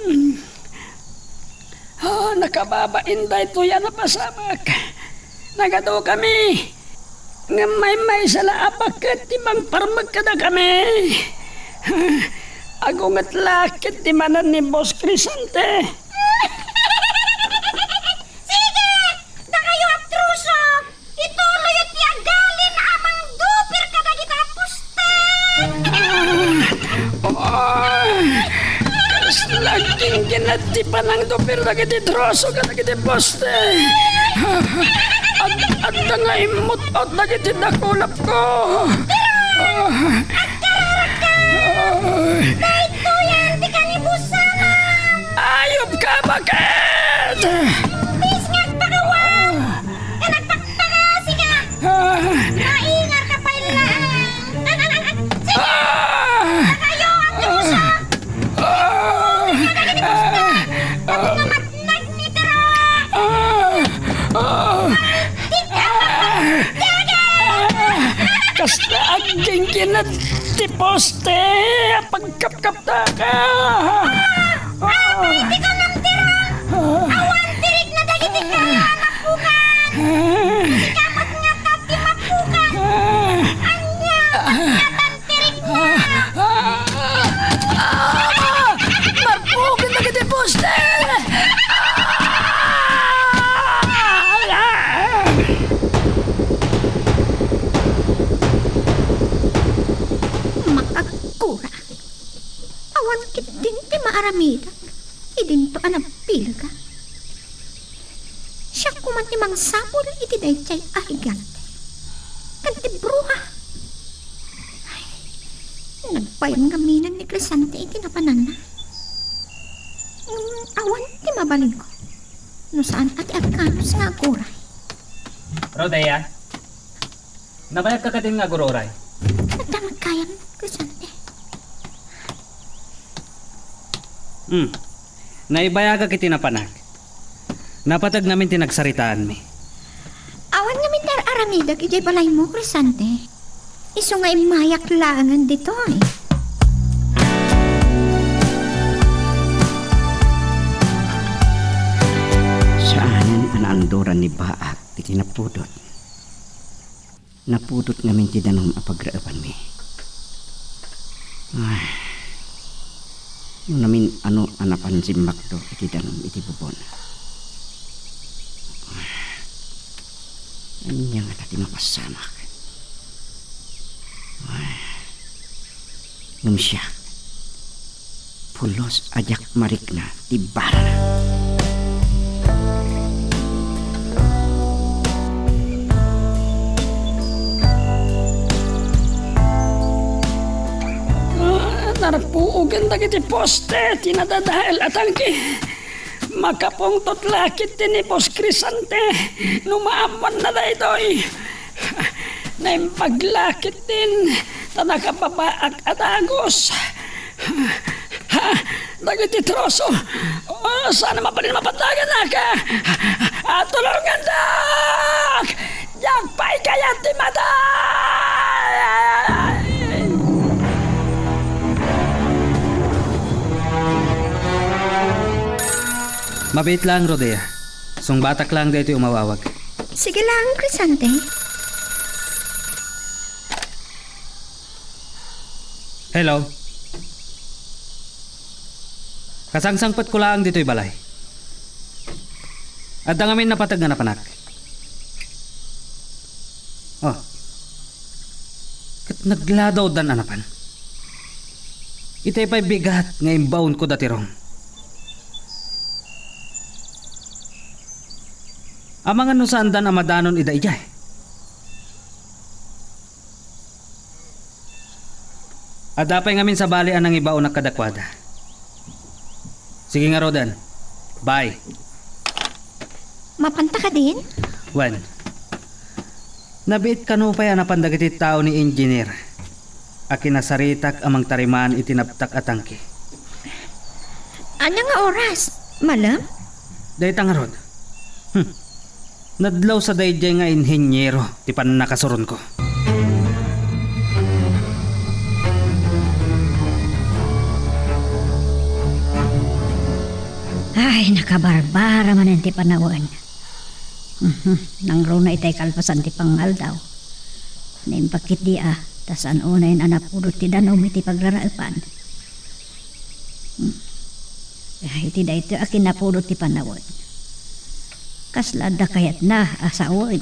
Ah, nakababain daytoy a napasamak. Nagadukami. Ngem maymaysa la a baket ti mangparmek kadakami. Agunget la ket ti manen ni Boss Crescente. Sige! Dakayo a troso! Ituloyyo ti agalin a mangdupir kadagiti poste! Ah, ah, kasla agginginat ti panangdupir dagiti troso kadagiti poste. Ad-, adda nga immut-ut dagiti dakulapko. Agkararagka! Daytoyen ti kanibusanam! Ayupka, baket! Imbes nga agpakawan, nga nagpakpakasi ka! Ah! Maingar ka pay laeng! Sige! Ah! Dakayo a troso! Ah! Dagiti poste! Tapno matnag ni Tiro! Ah! Ah! Maldita! Dagay! Kasla agginginat ti poste a pagkapkaptaka! Ah! Ay, ti kunam, Tiro! Awan ti rikna dagiti kaya a mapukan! Sika met ngata ti mapukan! Ania, ngatan ti rikna! Marpukan dagiti poste! Ah! Awan ketdin ti maaramidak idinto a nagpilga. Siak koma ti mangsapul iti daydiay a higante ken ti bruha. Ay, nagpayam ngaminen ni Crescente iti napananna. Ngem awan ti mabalinko no saan a ti agkanus nga aguray. Rodea, nabayagka kadin nga agururay? Adda met gayam, Crescente. Hmm. Naibayagak iti napanak. Napateg ngamin ti nagsaritaanmi. Awan ngamin ti ar-aramidek idiay balaymo, Crescente. Isu nga immayak laengen ditoy. Saanen a naanduran ni Baak iti napudot. Napudot ngamin ti danum a pagraepanmi. Ay, no namin-ano a napan simmakto iti danum iti bubon. Ay, ania ngata ti mapasamak? Ay, ngem siak, pulos a diak marikna ti barana. Ah, narpuogen dagiti poste ti nadadael a tangke. Makapungtot la ketdi ni Boss Crescente no maammoanna daytoy. Naimbag la ketdin ta nakababaak a dagus. Ha? Dagiti troso. Oh, saan a mabalin mapantagan, aka? Ah, tulongandak! Diak pay kayat ti matay! Mabiit lang, Rodea. Sungbatak lang daytoy umawawag. Sige lang, Crescente. Hello. Kasangsangpetko laeng ditoy balay. Adda ngamin napateg nga napanak. Oh. Ket nagladawdan a napan. Itay pay bigat nga imbaonko dati Rom. Amangan no saandan a madanon ida idiay. Adda pay ngamin sabali a nangibaonak kadakuada. Sige ngaruden. Bye. Mapanta kadin? Wen. Nabiit kano pay a napan dagiti tao ni Engineer a kinasaritak a mangtariman iti naptak a tangke. Ania nga oras? Malem? Dayta ngarud. Hmm. Nadlaw sa daydiay nga inheniero ti pannakasuronko. Ay, nakabarbara manen ti panawen. Mhm, nangruna itay kalpasan ti pangaldaw. Naimbag ketdi a, ta saan unayen a napudot ti danum iti pagraraepan. Hmm. Iti daytoy a kinapudot ti panawen. Kasla adda kayatna a sawen.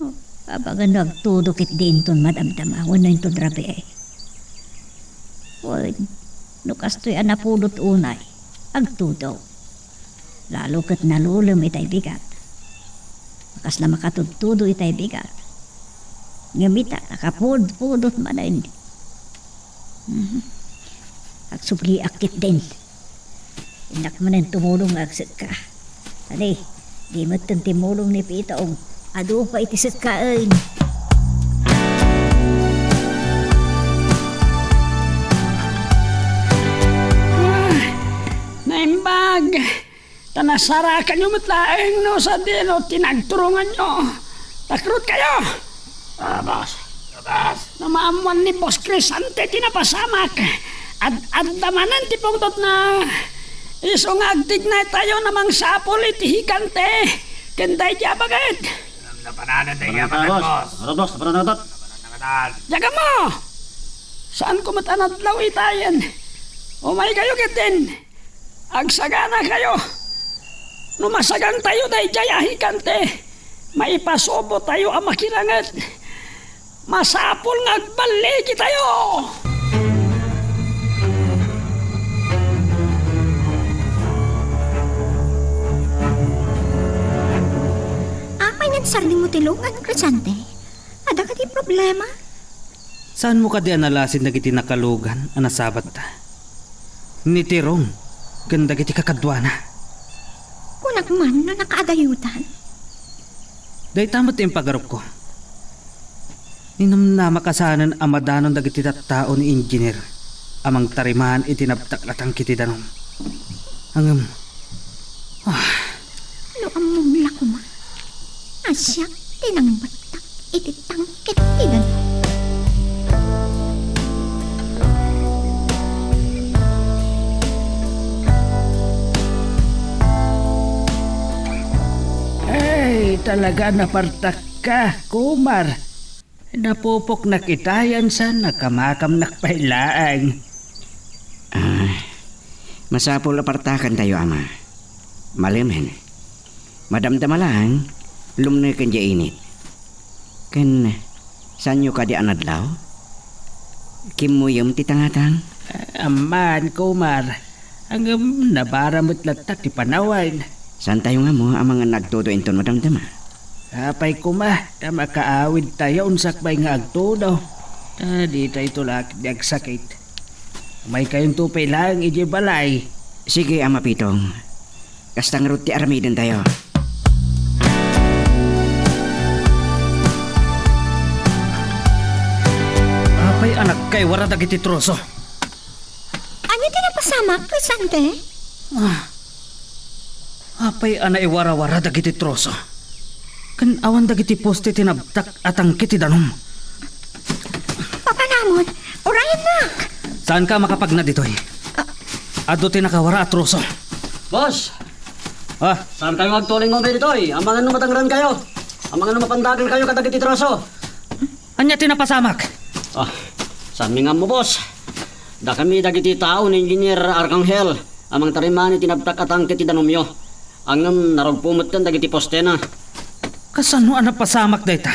Oh, amangan no agtudo ketdi inton madamdama wenno inton rabii. Wen, no kastoy a napudot unay, agtudo. Lalo ket nalulem itay bigat. Kasla makatudtudo itay bigat. Ngem ita, nakapudpudot manen. Mhm. Agsubliak ketdin. Innak manen tumulong nga agsekka. Ani, di metten timmulong ni Pitong. Adu pay ti sekkaen. Ah, naimbag. Ta nasarakanyo met laeng no sadino ti nagturonganyo. Takrot kayo! Labas! Labas! No maammoan ni Boss Crescente ti napasamak, ad-adda manen ti pungtotna. Isu nga agtignay tayo a mangsapul iti higante ken daydi a baket. Napananan tayo, Panata, boss. Boss. Ano, boss? Napananan, boss. Napananan. Diak ammo! Saanko met a nadlaw itayen. Umay kayo ketdin. Agsagana kayo. No masagan tayo daydiay a higante, maipasubo tayo a makiranget. Masapul nga agbaligi tayo. Ti lugan, Crescente, adda kadi problema? Saanmo kadi a nalasin dagiti nakalugan a nasabatta? Ni Tirong ken dagiti kakaduana. Kunak man no nakaadayotan. Dayta met ti impagarupko. Ninumnamak a saanen a madanon dagiti tattao ni Engineer a mangtariman iti nabtak a tangke ti danum. Ngem, ah. No ammom la koma a siak ti nangbettak iti tangke ti danum. Ay, talaga napartakka, Kumar. Napupoknak ita yan sa nakamakamnak pay laeng. Ah, masapul a partakantayo, Ama. Malemen. Madamdama laeng, lumneken diay init. Ken, saanyo kadi a nadlaw? Kimmuyem ti tangatang? Ah, amman, Kumar. Ngem nabara met latta ti panawen. Saantayo nga ammo amangan nga agtudo inton madamdama? Apay koma ta makaawidtayon sakbay nga agtudo. Ta ditayto la ketdi agsakit. Umaykayonto pay laeng idiay balay. Sige, Ama Pitong. Kasta ngarud ti aramidentayo. Apay a nagkaiwara dagiti troso? Ania ti napasamak, Crescente? Ah. Apay a naiwarawara dagiti troso? Ken awan dagiti poste ti nabtak a tangke ti danum. Papanamon, urayennak! Saanka a makapagna ditoy? Ah. Adu ti nakawara a troso. Boss! Ah? Saankayo nga agtuling nga umay ditoy? Amangan no madangrankayo. Amangan no mapandagelkayo kadagiti troso. Ania ti napasamak? Ah, saanmi nga ammo, boss. Dakami dagiti tao ni Engineer Arcangel a mangtariman iti nabtak a tangke ti danumyo. Ngem narugpo metten dagiti postena. Kasano a napasamak dayta?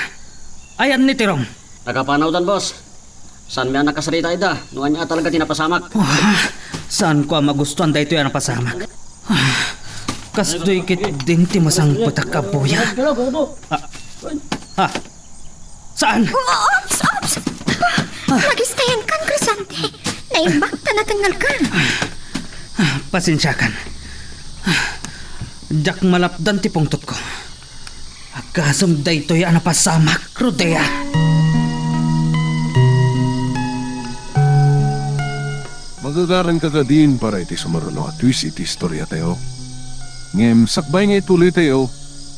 Ayan ni Tirong? Nakapanawdan, boss. Saanmi a nakasarita ida no ania a talaga ti napasamak. Ah, saanko a magustuan daytoy a napasamak. Ah, kastoy ketdin ti masangpetak a buya. Ah, ah, saan? Oops! Oops! Ah, magistayan kan, Crescente. Naimbak ta natengngelkan. Ah, pasensiakan. Ah, diak malapdan ti pungtotko. Agasem daytoy a napasamak, Rodea. Magagaranka kadin para iti sumaruno a twist iti istoriatayo. Ngem sakbay nga ituloytayo,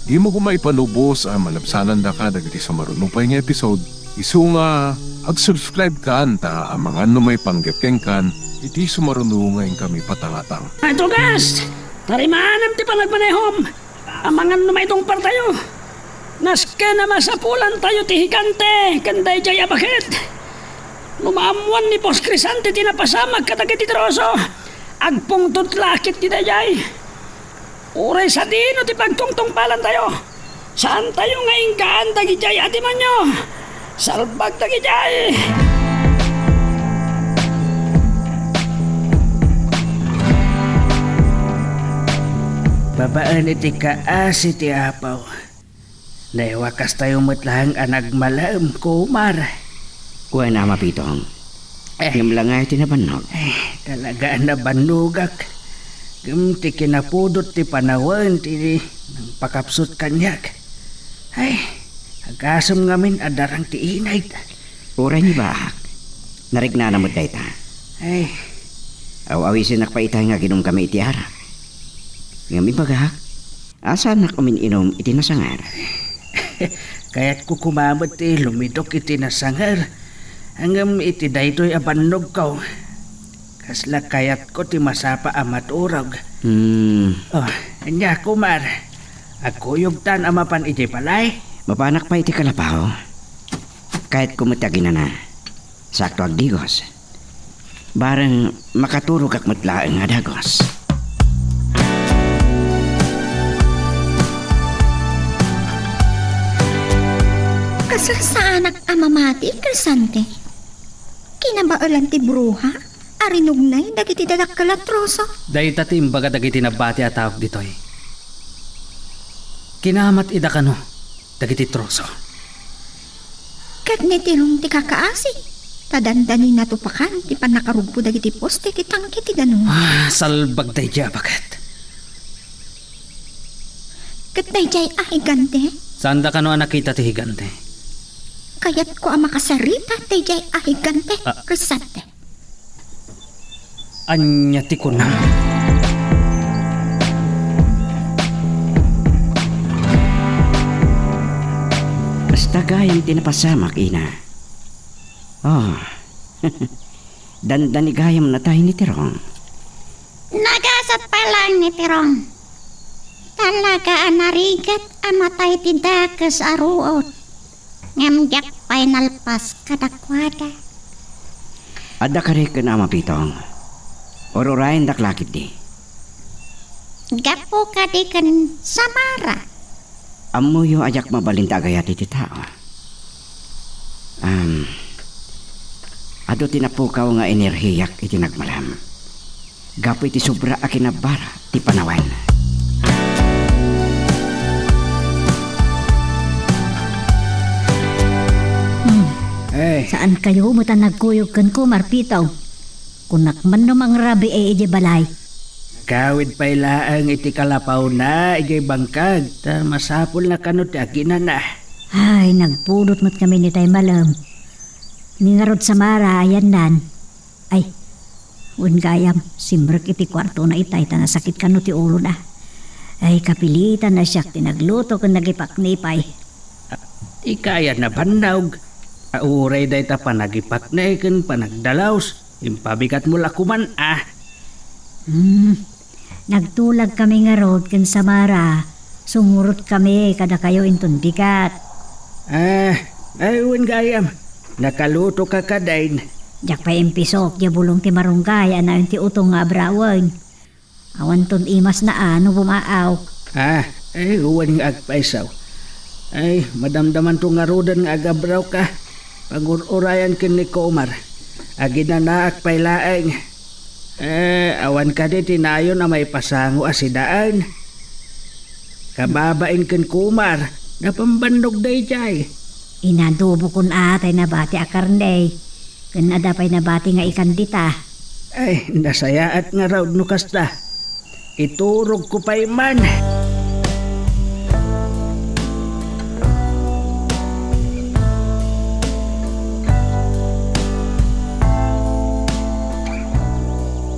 dimo koma ipalubos a malabsanandaka dagiti sumaruno pay nga episode, isu nga ag-subscribe kan ta amangan no maipanggep kenkan iti sumaruno nga inkami patangatang. Ay, tugas! Tarimanem ti panagmanehom! Amangan no maitungpartayo. Nasken a masapulantayo ti higante ken daydiay a baket. No maammuan ni Boss Crescente ti napasamak kadagiti troso, agpungtot la ket ti daydiay. Uray sadino ti pagtungtungpalantayo, saantayo nga inggaan dagidiay a demonio. Salbag dagidiay! Babaen iti kaasi ti Apo, naiwakastayo met laeng a nagmalem, Kumar. Wen, Ama Pitong. Eh. Ngem la nga iti nabannog? Eh, talaga a nabannogak. Ngem ti kinapudot ti panawen ti nangpakapsut kaniak. Ay, agasem ngamin a darang ti init. Uray ni baak, narignana met dayta. Ay. Aw-awisennak pay itay nga aginumkami iti arak. Ngem ibagak, a saannak umin-inum iti nasangar? Kayatko koma met ti lumidok iti nasangar. Ngem iti daytoy a bannogko, kasla kayatko ti masapa a maturog. Hmm. Oh, ania, Kumar? Agkuyogtan a mapan idiay balay? Mapanak pay iti kalapaw. Kayatko met ti aginana. Sakto agdigos. Bareng makaturogak met laeng a dagos. Kasla saanak a mamati, Crescente. Kinabaelan ti bruha a rinugnay dagiti dadakkel a troso. Dayta ti imbaga dagiti nabati a taok ditoy. Kinamat ida kano. dagiti troso. Ket ni Tirong ti kakaasi, ta dandani natupakan ti pannakarugpo dagiti poste ti tangke ti danum. Ah, salbag daydiay a baket. Ket daydiay a higante? Saanda kano a nakita ti higante? Kayatko a makasarita daydiay a higante, Ah. Crescente. Ania ti kunam? Kasta gayam ti napasamak, ina. Oh. Dandani gayam natay ni Tirong. Nagasat pay laeng ni Tirong. Talaga a narigat a matay ti dakes a ruot. Ngem diak pay nalpas kadakuada. Adda kadi ken Ama Pitong? Ururayendak la ketdi. Gapu kadi ken Samara? Ammoyo a diak mabalin ti agayat iti tao. Am, adu ti napukaw nga enerhiyak iti nagmalem. Gapu iti sobra a kinabbara ti panawen. Hmm. Eh. Saan kayo met a nagkuyog kenko, Marpito? Kunak man no mangrabii idiay balay. Nagawid pay laeng iti kalapawna idiay bangkag, ta masapulna kano ti aginana. Ay, nagpudot met kami ni tay malem. Ni ngarud Samara, ayannan. Ay, wen gayam, simrek iti kuartona itay ta nasakit kano ti ulona. Ay, kapilitan a siak ti nagluto ken nagipakne pay. Di kayatna bannog. A, uray dayta panagipakne ken panagdalaus, impabigatmo la koman a. Hmm. Nagtulag kami ngarud ken Samara, sumurot kami kadakayo inton bigat. Ah, ay, wen gayam. Nakaluto ka kadin. Diak pay impisok diay bulong ti marunggay a nayon ti utong nga abrawen. Awanton imasna a no bumaaw. Ah, ay, wen nga agpayso. Ay, madamdamanto ngaruden nga agabrawka. Pagur-urayan ken ni Komar. Aginanaak pay laeng. Eh, awan kadi ti nayon a maipasango a sidaen? Kababain ken Komar, napambannog daydiay. Inadobokon a tay nabati a karne, ken adda pay nabati nga ikan dita. Ay, nasayaat ngarud no kasta. Iturogko pay man.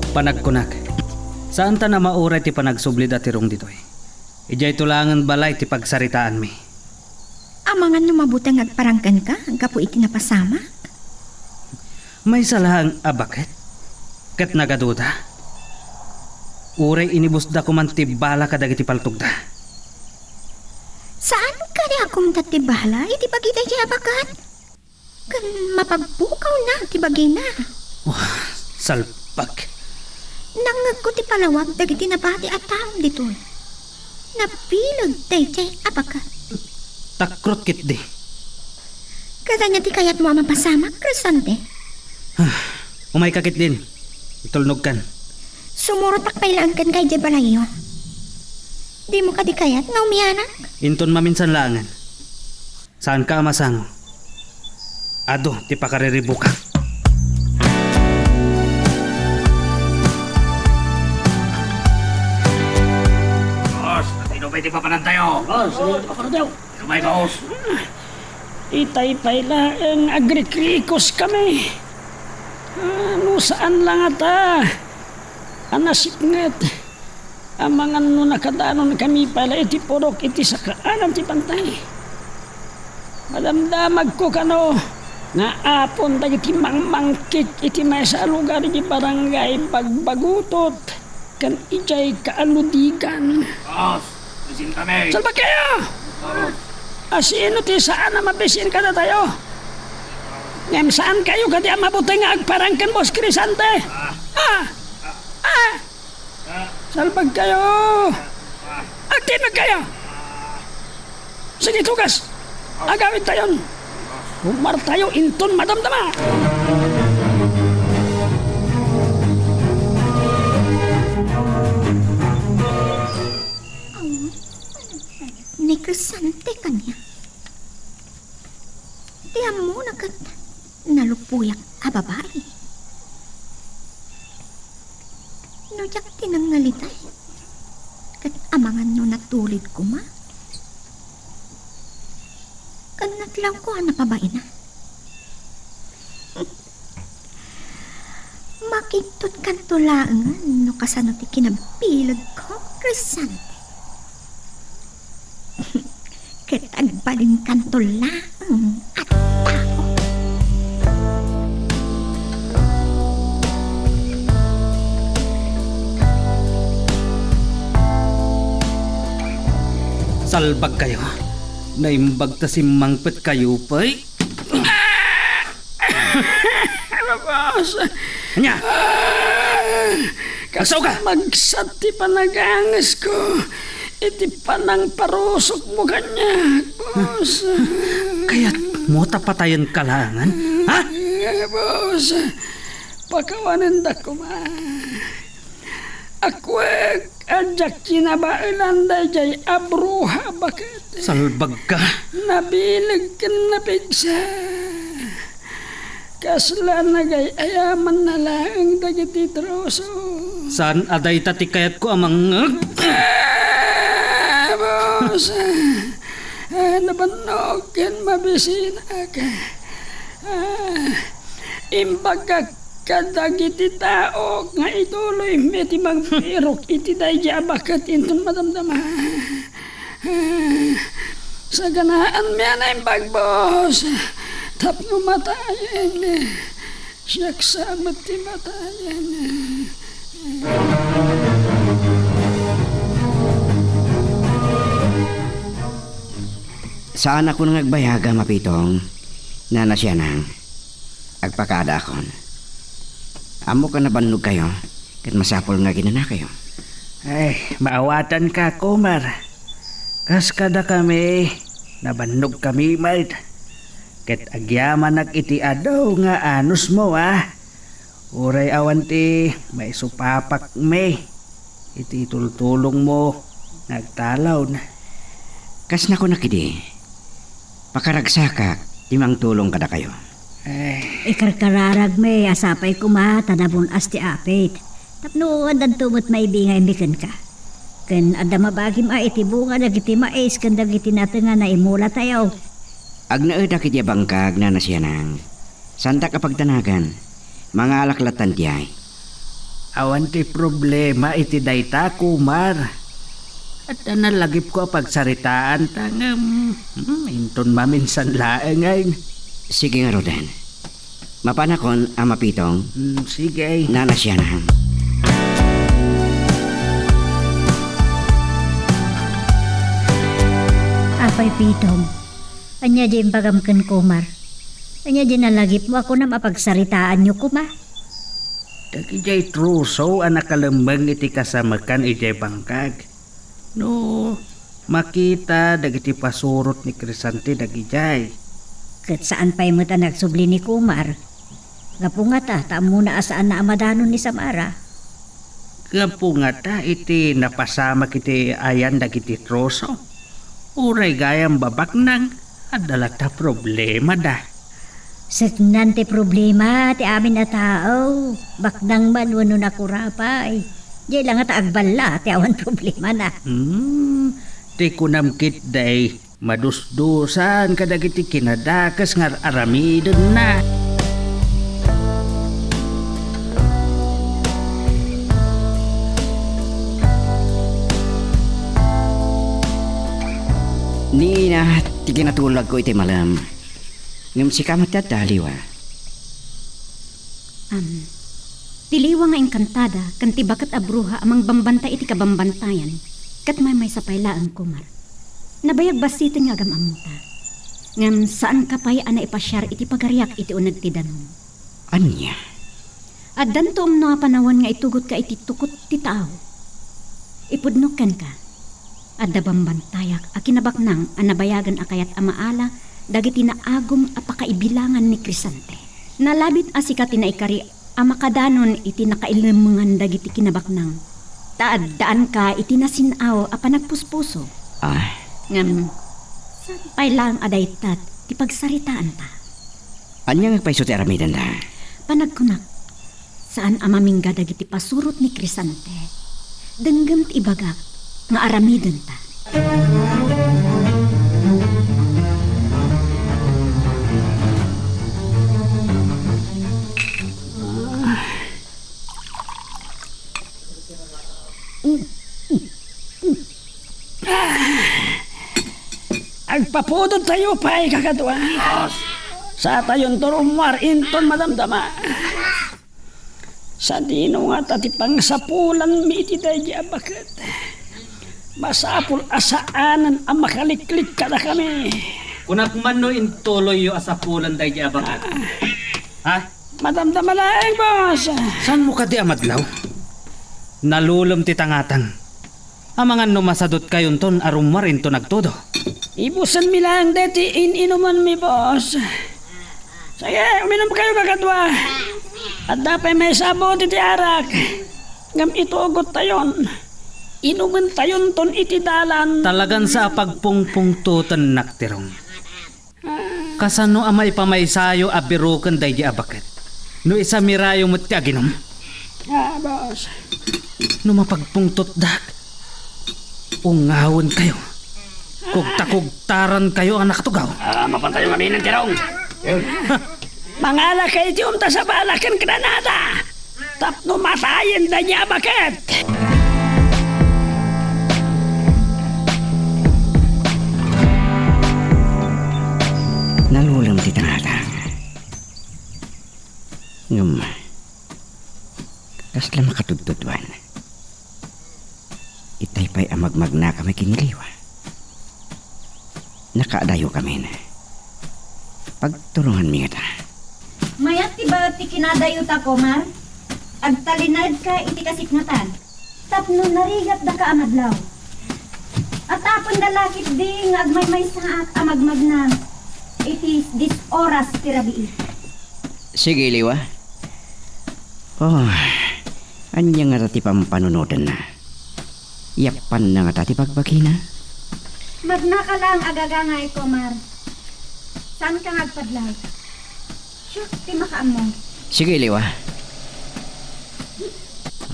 Panagkunak, saanta a mauray ti panagsubli da Tirong ditoy. Idiay tulangen balay ti pagsaritaanmi. Amangan no mabuteng agparang kenka gapu iti napasamak? Maysa laeng a baket ket nagaduda. Uray inibusda koman ti bala kadagiti paltogda. Saan kadi a kumta ti bala iti bagida idiay a baket? Ken mapagpukawna ti bagina. Wah, salbag. Nangngegko ti palawag dagiti nabati a taom ditoy. Nabileg daydiay a baket. Takrot ketdi. Ket ania ti kayatmo a mapasamak, Crescente? Ah, umayka ketdin. Itulnogkan. Sumurotak pay laeng kenka idiay balayyo. Dimo kadi kayat nga umianak? Inton maminsan laengen. Saanka a masango. Adu ti pakariribukak. Boss, sino pay ti papanantayo? Boss, sino ti papanantayo? Sino pay, boss? Itay pay laeng agrikrikos kami. Ah, no saan la ngata a nasipnget. Amangan no nakadanon kami pay la iti pudok iti sakaanan ti bantay. Madamdamagko kano nga apon dagiti mangmangkit iti maysa a lugar iti barangay Bagbagutot ken idiay Kaaludigan. Boss, bisin kami. Salbag kayo! Boss. A, sino ti saan a mabisin kadatayo? Ngem saan kayo kadi a mabuteng nga agparang ken Boss Crescente? Ah. Ah! Ah! Salbag kayo! Agdimag kayo! Sige, tugas! Agawid tayon! Umartayo inton madamdama! Ni Crescente kaniak. Puyak a babai. No diak ti nangngalitay, ket amangan no natulid koma. Ken natlawko a napabaina. Makigtutkanto laengen no kasano ti kinabilegko, Crescente. Ket agbalinkanto laeng a tao. Salbagkayo. Naimbag ta simmangpetkayo pay. Boss! Ania? Ah, Agsaw ka! Kas magsat ti panagangesko iti panangparusokmo kaniak, boss. Kayatmo ta patayenka laengen? Ha? Eh, boss, pakawanendak koma. Akuek a diak kinabaelan daydiay a bruha baket. Salbagka. Nabileg ken napigsa. Kasla nagay-ayamanna laeng dagiti troso. Saan a dayta ti kayatko a mangngeg? Ah, boss. Ah, nabannog ken mabisinak. Ah, imbagak kadagiti tao nga ituloymi ti mangpirok iti daydiay a baket inton madamdama. Saganaanmi a naimbag, boss, tapno matayen. Siak sa met ti matayen. Saanakon nga agbayag a mapitong, Nana Sianang. Agpakadaakon. Ammok a nabannogkayo, ket masapul nga aginanakayo. Ay, maawatanka, Kumar. Kas kadakami, nabannogkami met. Ket agyamanak iti adu nga anusmo, a. Uray awan ti maisupapakmi iti itultulongmo nga agtalawna. Kas nakunak idi, pakaragsakak ti mangtulong kadakayo. Ay. Ikarkararagmi a sapay koma ta nabun-as ti apit. Tapno addanto met maibingaymi kenka. Ken adda mabagim a iti bunga dagiti mais ken dagiti natengan a imulatayo. Agnaedak iti abangkag, Nana Sianang. Saandak a pagdanagan. Mangalak lattan diay. Awan ti problema iti dayta, Kumar. Adda nalagipko a pagsaritaanta ngem, hmm, inton maminsan laengen. Sige ngaruden. Mapanakon a mapitong? Hmm, sige. Nana Sianang. Apay Pitong, ania diay imbagam ken Kumar? Ania diay nalagipmo a kunam a pagsaritaanyo koma? Dagidiay troso a nakalemmeng iti kasamekan idiay bangkag. No makita dagiti pasurot ni Crescente dagidiay. Ket saan pay met a nagsubli ni Kumar. Gapu ngata ta ammona a saanna a madanon ni Samara. Gapu ngata iti napasamak iti ayan dagiti troso. Uray gayam babaknang, adda latta problemada. Seknan ti problema ti amin a tao. Baknang man wenno nakurapay. Diay la ngata agballa ti awan problemana. Hmm, ti kunam ketdi, madusdusan kadagiti kinadakes nga ar-aramidenna. Ni ina ti kinatulagko iti malem. Ngem sika met ti adda a liwa. Am, ti liwa nga engkantada ken ti baket a bruha a mangbambantay iti kabambantayan, ket maymaysa pay laeng, Kumar. Nabayag bassiten nga agam-ammota. Ngem saanka pay a naipasiar iti pagariak iti uneg ti danum. Ania? Addanto umno a panawen nga itugotka iti tukot ti tao. Ipudnok kenka. Adda bambantayak a kinabaknang a nabayagen a kayat a maala dagiti naagum a pakaibilangan ni Crescente. Nalabit a sika ti naikari a makadanon iti nakaillemmengan dagiti kinabaknang, ta addaanka iti nasin-aw a panagpuspuso. Ah. Ngem, saan pay laeng a dayta ti pagsaritaanta? Ania nga agpayso ti aramidenda? Panagkunak, saan a mamingga dagiti pasurot ni Crisante. Denggem ti ibagak nga aramidenta. Agpapudot tayo pay, kakadua. Satayon ti rummuar inton madamdama. Sadino ngata ti pangsapulanmi iti daydi a baket? Masapul a saanen a makaliklik kadakami. Kunak man no intuloyyo a sapulan daydi a baket. Ha? Madamdama laeng, boss. Saanmo kadi a madlaw? Nalulem ti tangatang. Amangan no masadutkayonton a rummuar inton agtudo. Ibusenmi laeng deti in-inumanmi, boss. Sige, uminumkayo, kakadua. Adda pay maisabut iti arak. Ngem itugottayon. Inumentayonton iti dalan. Talagan sa a pagpungpungtotennak, Tirong. Kasano a maipamaysayo a biroken daydi a baket? No isamirayo met ti aginum? Ah, boss. No mapagpungtotdak, ungawenkayo. Kugtakugtarankayo a nakatugaw. Ah, mapantayo ngamin, Tirong. Mangalak iti untas a bala ken granada. Tapno matayen daydi a baket. Nalulem ti tangatang. Ngem, kasla makatudtuduan. Itay pay a magmagnakami ken ni Liwa. Nakaadayokamin. Pagturonganmi ngata. Mayat ti baet ti kinadayota, Komar. Agtalinedka iti kasiknatan. Tapno narigatdaka a madlaw. Atapendaka ketdi nga agmaymaysaak a magmagna iti dis oras ti rabii. Sige, Liwa. Oh, ania ngata ti pampanunotenna? Yappanna ngata ti bagbagina? Magnaka laeng a gagangay, Komar. Saanka nga agpadlay. Siak ti makaammo. Sige, Liwa.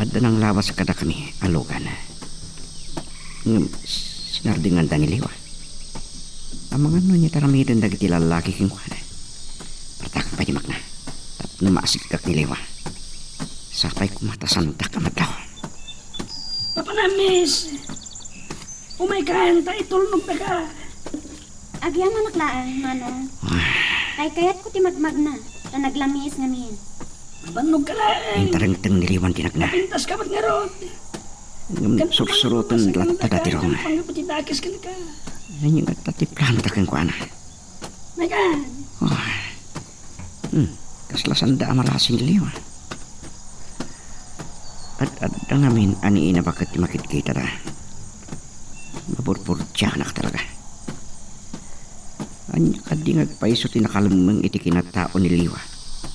Adda nanglabas kadakami a lugan. Ngem, sinardenganda ni Liwa. Amangan no ania ti aramiden dagiti lallaki kenkuana. Partakak pay ti magna. Tapno maasiggak ni Liwa. Sapay koma ta saandak a madlaw. Papa Namis! Umaykayon ta itulnogdaka. Agyamanak laeng, Manong. Ah. Kaykayatko ti magmagna, ta naglamiis ngamin. Mabannogka laeng. Intarengteng ni Liwa ti nagna. Napintaska met ngarud. Ngem sursuroten latta da Tirong. Pangngapit ti dakes kenka. Ania ngata ti planota kenkuana? Megan! Oh. Hmm. Kasla saanda a marasing ni Liwa. Ad-adda ngamin a ni Ina Baket ti makitkitada. Maburburdianak talaga. Ania kadi nga agpayso ti nakalemmeng iti kinatao ni Liwa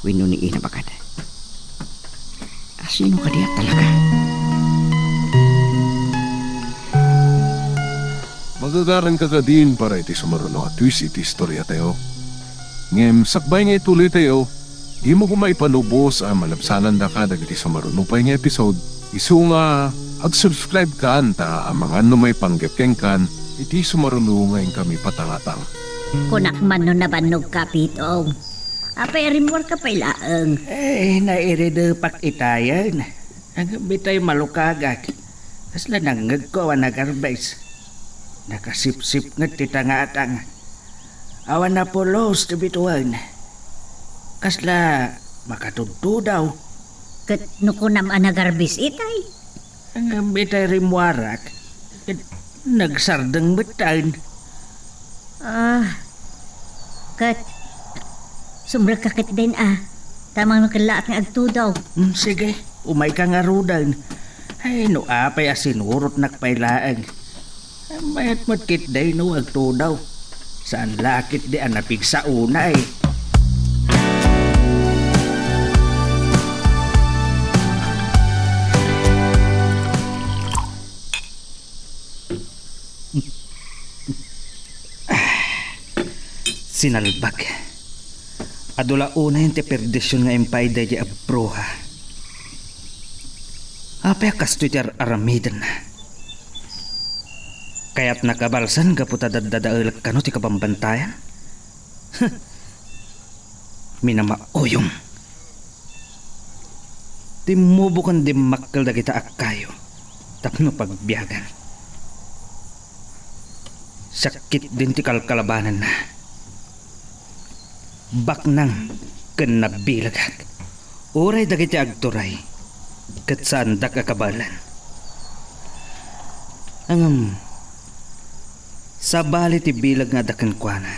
wenno ni Ina Baket? Asino kadi a talaga? Magagaranka kadin para iti sumaruno a twist iti istoriatayo. Ngem sakbay nga ituloytayo, dimo koma ipalubos a malabsanandaka dagiti sumaruno pay nga episode. Isu nga ag-subscribe kan ta amangan no maipanggep kenkan iti sumaruno nga inkami patangatang. Kunak man no nabannogka, Pitong. Apay, rimmuarka pay laeng. Eh, nairidepak itayen. Agabitay malukagak. Kasla nangngegko awan agarbes. Nakasipsipnget ti tangatang. Awan a pulos ti bituen. Kasla makatudtudaw. Ket no kunam a nagarbes itay? Ngem itay rimmuarak, ket nagsardeng metten. Ah, ket sumrekka ketdin a, ta mangikellaat nga agtudaw. Hmm, sige, umayka ngaruden. Ay, no apay a sinurotnak pay laeng. Mayat met ketdi no agtudaw. Saan la ketdi a napigsa unay. Sinalbag. Adu la unayen ti perdision nga impay daydiay a bruha. Apay a kastoy ti ar-aramidenna? Kayatna kabalsan gapu ta daddadaelek kano ti kabambantayan? Minamauyong. Timmubo ken dimmakkel dagita a kayo tapno pagbiagan. Siak ketdin ti kalkalabananna. Baknang ken nabilegak. Uray dagiti agturay, ket saandak a kabaelan. Ngem, sabali ti bileg nga adda kenkuana.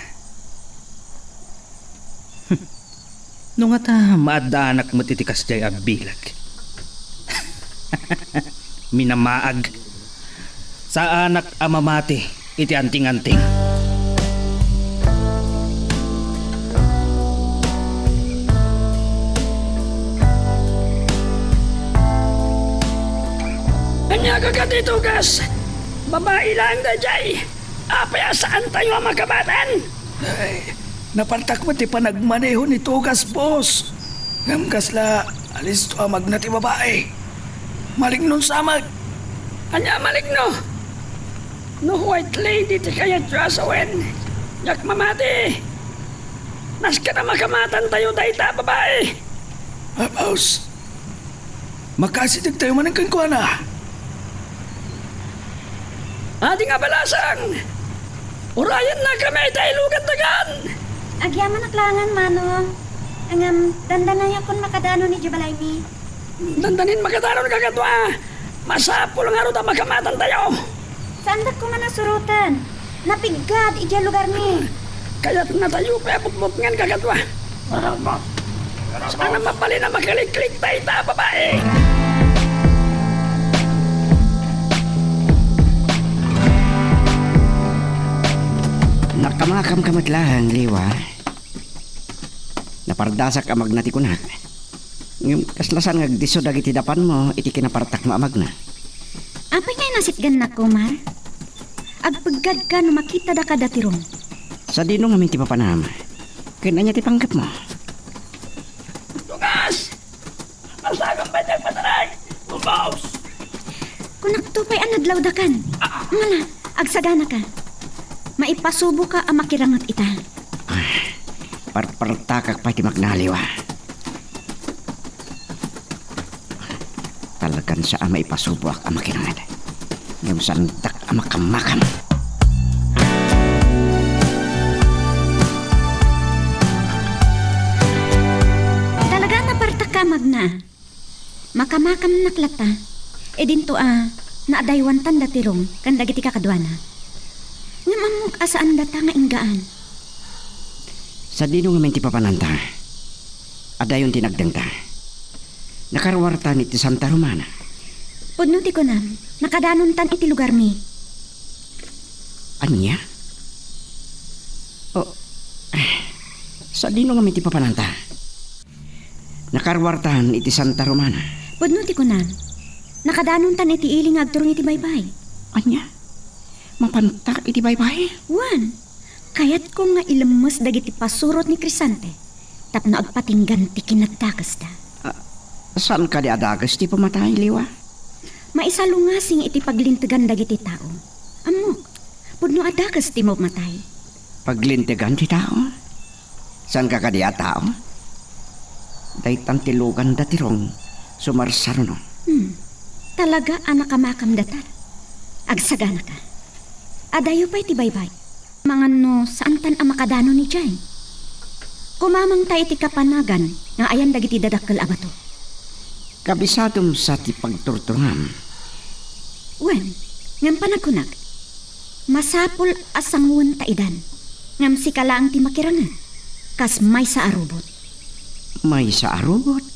No ngata, maaddaanak met iti kasdiay a bileg. Minamaag. Saanak a mamati iti anting-anting. Ania kadi ti tugas? Babai laeng daydiay. Apay a saantayo a makamatan? Ay, napartak met ti panagmaneho ni tugas, boss. Ngem kasla alisto a magna ti babai. Malignon sa amak. Ania a maligno? No white lady ti kayatyo a sawen, diak mamati. Nasken a makamatantayo dayta a babai. Ah, boss, makaasidegtayo manen kenkuana. Adi nga balasang, urayennakami ita ilugantakan. Agyamanak laengen, Manong. Ngem, dandanayakon makadanon idiay balaymi. Dandanin makadanon, kakadua. Masapul ngarud a makamatantayo. Saandak koma a suroten. Napiggad idiay lugarmi. Kayatnatayo pay a butbutngen, kakadua. Saan a mabalin a makaliklik dayta a babai. Nakamakamka met laeng, Liwa. Napardasak a magna ti kunak. Ngem kasla saan nga agdisso dagiti dapanmo iti kinapartakmo a magna. Apay nga inasitgannak, Omar? Agpeggadka no makitada kada ti Rom. Sadino ngamin ti papanam? Ken ania ti panggepmo? Tugas! Marsagam pay ti agpataray! Umaus! Kunakto pay a nadlawdakan. Ah! Ngala, agsaganaka. Maipasuboka a makiranget ita. Ah, parpartakak pay ti magna, Liwa. Talagan sa a maipasuboak a makiranget. Ngem saandak a makamakam. Talaga a napartakka a magna. Makamakamnak latta. Idinto a naadaywantan da ti Rom ken dagiti kakaduana. Ngem ammok a saandata nga inggaan. Sadino ngamin ti papananta? Adayon ti nagdengta. Nakaruartan iti Santa Romana. Pudno ti kunam, nakadanontan iti lugarmi. Ania? O, eh, sadino ngamin ti papananta? Nakaruartan iti Santa Romana. Pudno ti kunam, nakadanontan iti ili nga agturong iti baybay. Ania? Mapanta iti baybay? Wen, kayatko nga ilemmes dagiti pasurot ni Crescente tapno agpatinggan ti kinadakesda. Ah, saan kadi a dakes ti pamatay, Liwa? Maisalungasing iti paglintegan dagiti tao. Ammok, pudno a dakes ti mamatay. Paglintegan ti tao? Saanka kadi a tao? Daytan ti luganda ti Rom, sumarsaruno. Hmm. Talaga a nakamakam data. Agsaganaka. Adayo pay ti baybay. Mangan no saantan a makadanon idiay. Kumamangta iti kapanagan nga ayan dagiti dadakkel a bato. Kabisadom sa ti pagturturongam. Wen, ngem panagkunak, masapul a sanguenta idan, ngem sika laeng ti makirangan, kas maysa a rubot. Maysa a rubot?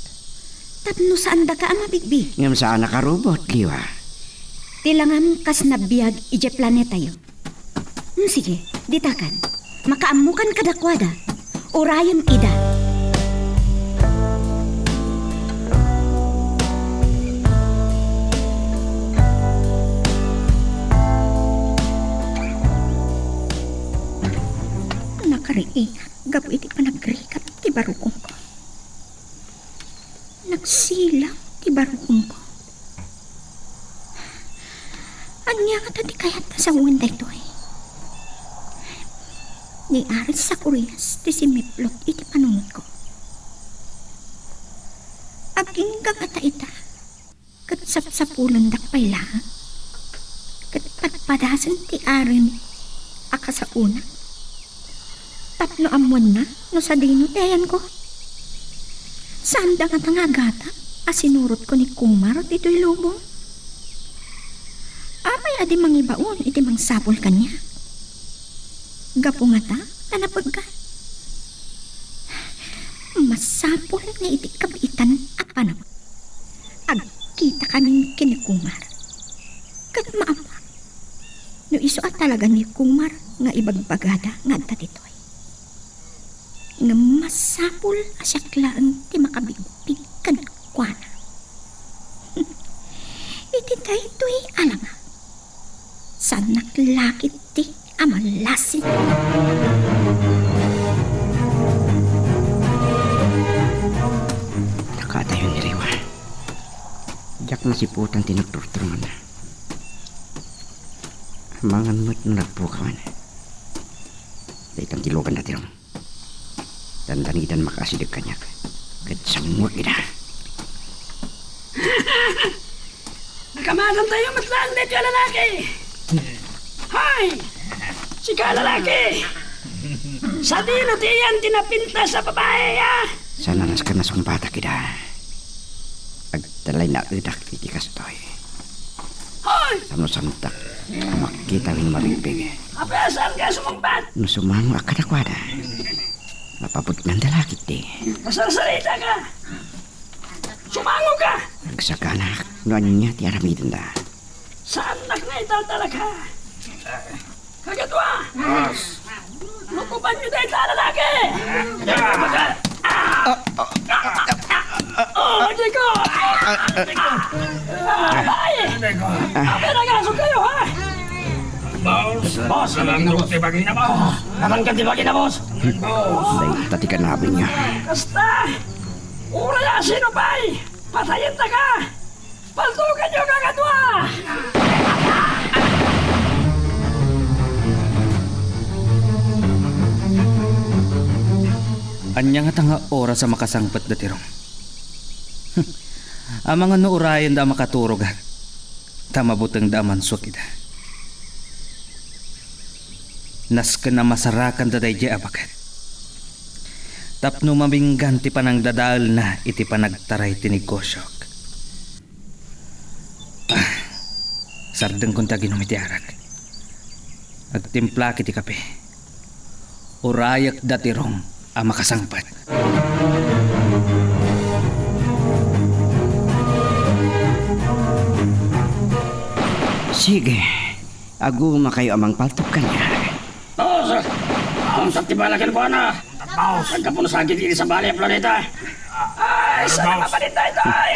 Tapno saandaka a mabigbi. Ngem saanak a rubot, Liwa. Ti langam kas nabiag idiay planetayo. Hmm, sige, ditakan. Makaammokan kadakuada. Urayem ida. Nakariingat gapu iti panagrigat ti barukongko. Nagsilaw ti barukongko. Ania ngata ti kayat a sawen daytoy? Ni Aris Zacarias ti simmiplot iti panunotko. Agingga ngata ita ket sapsapulendak pay laeng, ket padpadasen ti arim a kasaonak. Tapno ammoenna no sadino ti ayanko. Saanda ngata nga agatang a sinurotko ni Kumar ditoy lubong. Apay a di mangibaon iti mangsapul kaniak? Gapu ngata ta napegka. Masapul nga iti kabiitan a panawek, agkitakamin ken ni Kumar. Ket maammoak no isu a talaga ni Kumar nga ibagbagada nga adda ditoy. Ngem masapul a siak laeng ti makabigbig kenkuana. Iti daytoy a langak, saannak la ketdi a malasing. Dakatayon ni Riwa. Diak masiputan ti nagturturongna. Amangan met no nagpukawan. Daytan ti lugan da Tirong. Dandanidan makaasideg kaniak. Ket sanguek ida. Nakamadantayo met laeng daytoy a lalaki. Hay! Sika, lalaki! Sadino ti iyan ti napintas a babai, a? Saan a nasken a sungbatak ida. Agtalay naedak iti kastoy. Hoy! Tapno saantak a makita wenno mabigbig. Apay a saanka a sumungbat? No sumangoak kadakuada, mapabutngandak la ketdi. Kasarsaritaka! Sumangoka! Agsaganak no ania ti aramidenda. Saannak nga italtalaka. Kagadua! Boss! Lukobanyo dayta a lalaki! Ah! Oh, Diego! Ah, Diego! Ah, ay! Apay nagaso kayo, ha? Boss! Boss! Naman ti bagina, boss! Naman ka ti bagina, boss! Boss! Dayta ti kanabi niya. Kasta! Uray a sino pay! Patayenta ka! Paltuganyo, kagadua! Ania ngata nga oras a makasangpet da Tirong? Amangan no urayenda a makaturogak, ta mabutengda a mansuak ida. Nasken a masarakanda daydiay a baket tapno maminggan ti panangdadaelna iti panagtaray ti negosiok. Ah, sardengkon ti aginom iti arak. Agtimplak iti kape. Urayek da Tirong a makasangpet. Sige, agumakayo a mangpaltok kaniak. Boss! Awan sa ti bala kenkuana! Boss! Aggapu no sakit iti sabali a planeta. Ay, saan a mabalin daytoy?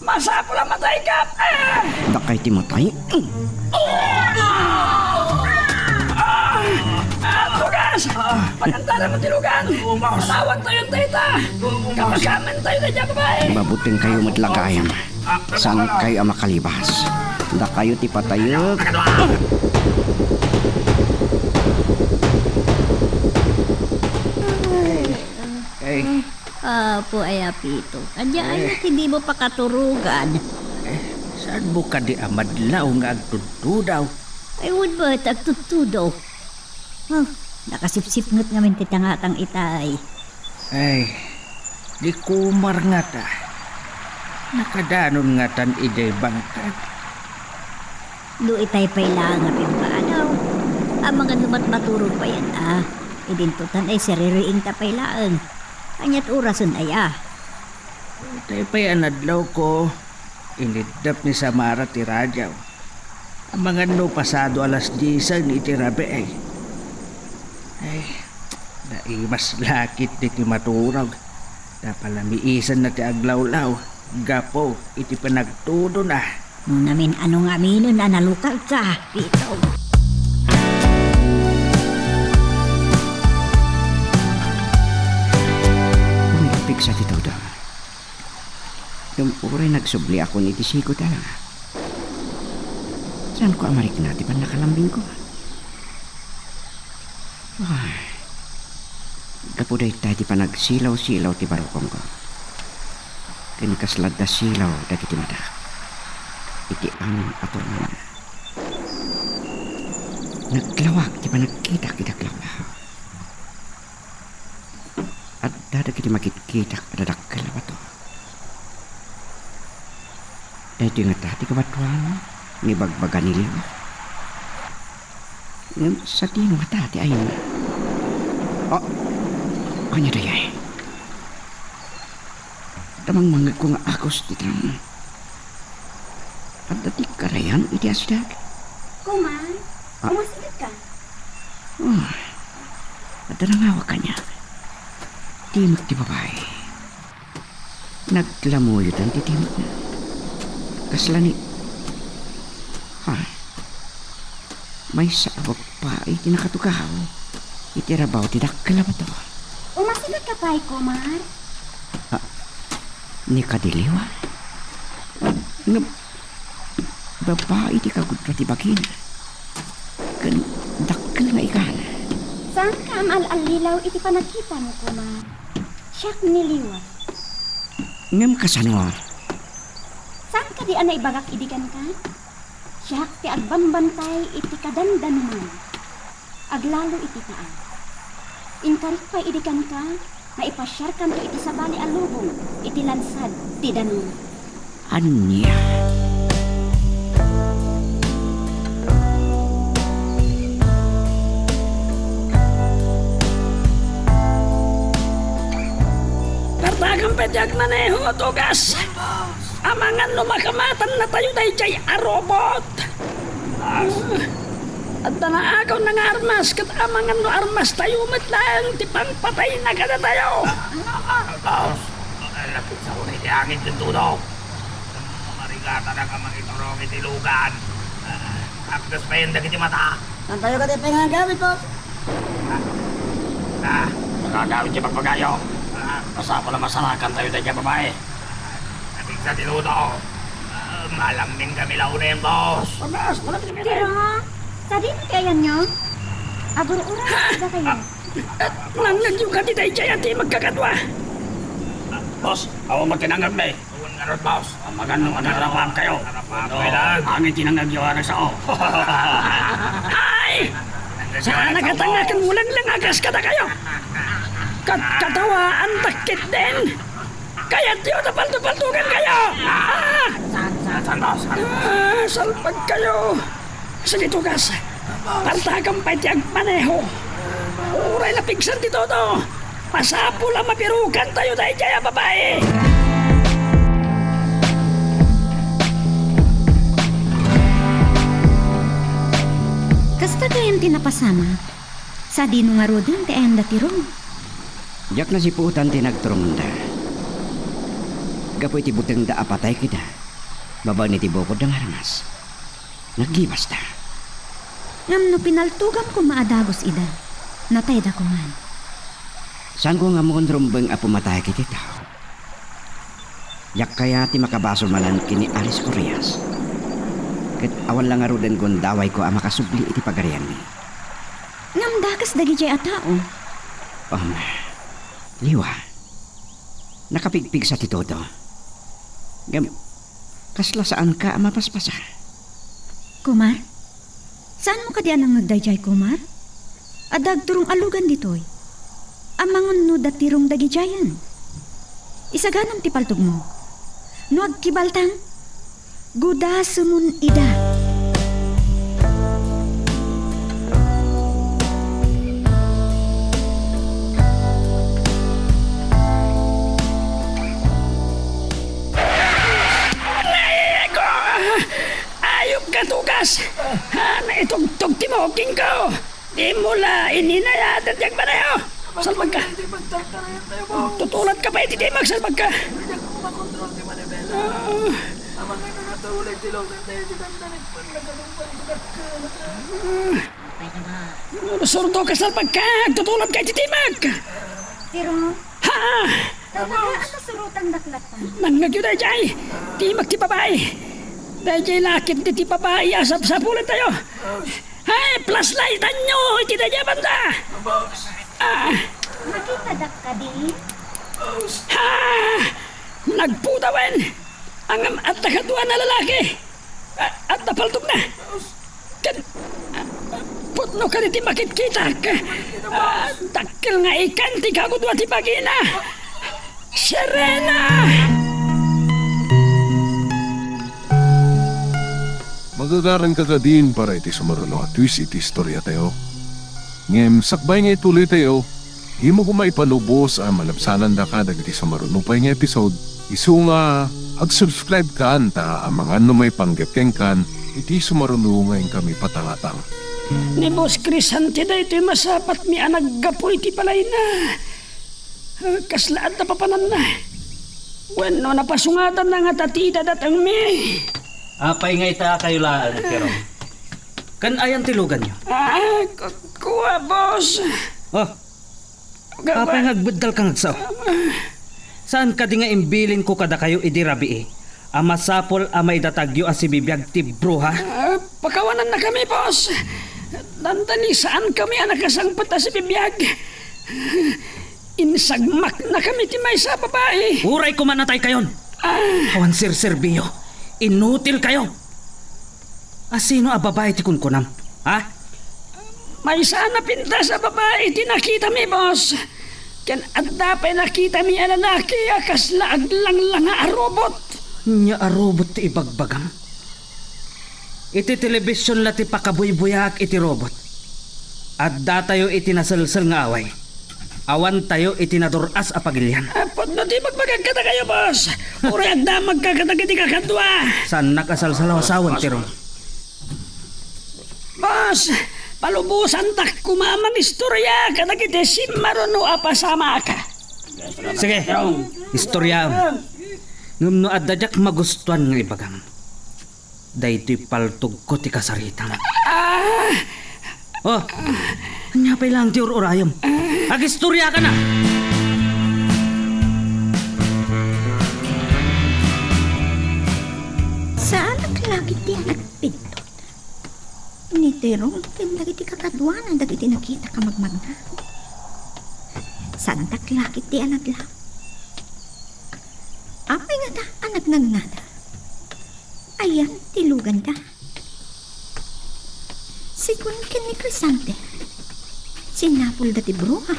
Masapul a matay ka! Ah! Dakay ti matay? Ah! Ah, tugas! Pagantaran mo ti lugan! Panawan tayo dayta! Kapakaman tayo dayta, babae! Mabuteng kayo met la gayam. Saan kayo a makalibas? Dakayo ti patayek. Ay. Apo, ay apito. Ania, ania ti dimo pakaturogan? Eh, saanmo kadi a madlaw nga agtudtudaw? Ay, wen met, agtudtudo. Oh, nakasipsipnget ngamin ti tangatang itay. Ay, ni Kumar ngata. Nakadanon ngatan idiay bangkag. No itay pay laeng a pimmanaw, amangan no matmaturog payen a. Idinto tan ay siririingta pay laeng. Aniat orasen aya? Itay pay a nadlawko, iniddep ni Samara ti radio. Amangan no pasado alas diesen iti rabii. Ay, naimas la ketdi ti maturog. Ta palamiisenna ti aglawlaw gapu iti panagtudona. No namin-ano nga aminen a nalukagka, Pito. Sa ti Todo. Ngem uray nagsubliakon iti sigud a langa. Saanko a marikna ti pannakalambingko. Ay, gapu dayta ti panagsilaw-silaw ti barukongko. Ken kasla adda silaw dagiti madak iti amin a turmana. Naglawag ti panagkitak iti aglawlaw. Adda dagiti makitkitak a dadakkel a bato. Daytoy ngata ti kabadoan nga ibagbaga ni Liwa. Ngem sadino ngata ti ayna? Ah, ania dayay? Damangmangngegko nga agos ti tang. Adda ti karayan iti asideg. Kuman, Ah. Umasideg ka? Ah, adda nangawag kaniak. Timek ti babai. Naglamuyotan ti timekna. Kasla ni, ha? Maysa a babbai ti nakatugaw iti rabaw ti dakkel a bato. Umasideg ka pay, Kumar? Ah, ni Kadiliwa? Ngem, babai ti kagudua ti bagina. Ken dakkel nga igana. Saanka a maal-allilaw iti panagkitam, Kumar? Siak ni Liwa. Ngem kasano? Saan kadi a naibagak idi kenka? Siak ti agbambantay iti kadandanuman. Aglalo iti taan. Inkarik pay idi kenka nga ipasiarkanto iti sabali a lubong iti lansad ti danum. Ania? Partagam pay ti agmaneho, Tugas. Amangan no makamatannatayo daydiay a robot. Ah, adda naagawnna nga armas, ket amangan no armastayo met laeng ti pangpatayna kadatayo. Ah, boss, lapit sa una iti angin ken tudo. Marigatanak a mangiturong iti lugan. Ah, akdas payen dagiti mata. Saan tayo kadi pinangagamit, boss? Ah, ah, nakagawid ti bagbagayo. Ah, masapul a masarakan tayo daydiay a babai. Napigsa ti luto. Ah, malambing kami launen, boss. Panas, malambing kami. Pero, sadino ti ayanyo? Agur-uray, ha? Kada kayo. Ah, nangngegyo kadi daydiay a timekka kadua? Ah, boss, awan met ti nangngegmi. Awan ngarud, boss. Amangan no agarapaankayo. Agarapaankayo lang. Angin ti nangngegyo a nagsao. Ay! Saan a katanga ken muleng-leng a kas kadakayo? Kat-, katawaantak ketdin. Kayatyo ta paldo-paldogankayo. Ah! Saan, saan, boss? Saan? Ah, salpagkayo. Sige, Tugas. Partagam pay ti agmaneho. Uray napigsan ti todo. Masapul a mabirukantayo daydiay a babai. Kasta gayam ti napasamak. Sadino ngaruden ti ayanda ti rong? Diak nasiputan ti nagturongenda. Gapu iti butengda a patay kida, babaen iti bukodda nga armas. Naggibasta. Ngem no pinaltogam koma a dagus ida, natayda koman. Saanko nga ammon rumbeng a pumatayak iti tao. Diak kayat ti makabasol manen ken ni Alice Correas. Ket awan la ngaruden gundawayko a makasubli iti pagarianmi. Ngem dakes dagidiay a tao. Um, Liwa, nakapigpigsa ti todo. Ngem, kasla saanka a mapaspasa? Kumar? Saanmo kadi a nangngeg daydiay, Kumar? Adda agturong a lugan ditoy. Amangan no datirong dagidiayen. Isaganam ti paltogmo. No agkibaltang, gudasemon ida. Naiyago! Ayupka, Tugas! Ah, naitugtog ti mokingko! Dimo la ininayatan ti agmaneho! Salbagka! Tutulatka pay iti timek, salbagka! Ah. Ah. Surdoka, salbagka! Agtutulatka iti timek! Pero, ha? Talaga a kasurotan daklat. Nangngegyo daydiay, timek ti babai. Daydiay la ketdi ti babai a sapsapulentayo. Ay, flashlightanyo iti daydiay a banda. Ah. Makitadak kadi? Ah, nagputawen. Ngem adda kadua a lalaki. Ah, adda paltogna. Ken, ah, pudno kadi ti makitkitak. Ah, dakkel nga ikan ti kagudua ti bagina. Serena! Magagaranka kadin para iti sumaruno a twist iti istoriatayo. Ngem sakbay nga ituloytayo, dimo koma ipalubos a malabsanandaka dagiti sumaruno pay nga episode. Isu nga, ag-subscribe kan ta amangan no maipanggep kenkan iti sumaruno nga inkami patangatang. Ni Boss Crisante daytoy masapatmi a naggapu iti balayna. Ah, kasla adda papananna. Wenno napasungatanna nga ta ti dadatengmi. Apay nga ita kayo laeng, Tirong? Kan ayan ti luganyo? Ah, ku-, kua, boss. Oh, Gawa- apay nga agbeddal ka nga agsao? Saan kadi nga imbilinko kadakayo idi rabii a masapul a maidatagyo a sibibiag ti bruha? Ah, pakawanannakami, boss. Dandani saankami a nakasangpet a sibibiag. Insagmaknakami ti maysa a babai. Uray koma nataykayon. Ah. Awan serserbio. Inutilkayo. A sino a babai ti kunkunam? Ha? Maysa a napintas a babai ti nakitami, boss. Ken adda pay nakitami a lalaki a kasla aglanglanga a robot. Ania a robot ti ibagbagam? Iti telebision la ti pakabuybuyaak iti robot. Addatayo iti naselsel nga away. Awantayo iti nadur-as a pagilian. Ah, pudno ti ibagbagak kadakayo, boss. Uray agdamagka kadagiti kakadua. Saannak a salsalaw a sawen, Tirong. Boss, palubosandak koma a mangistoria kadagiti simmaruno a pasamak. Sige, istoriam. Ngem no adda diak magustuan nga ibagam, daytoy paltogko ti kasaritam. Ah! Oh, ania pay laeng ti ur-urayem? Agistoriaka na! Saanak la ketdi a nagpindut. Ni Tirong ken dagiti kakaduana dagiti nakitak a magmagna. Saandak la ketdi a naglaw. Apay ngata a nagnangnada? Ayan ti luganda. Sigun ken ni Crisante, sinapulda ti bruha.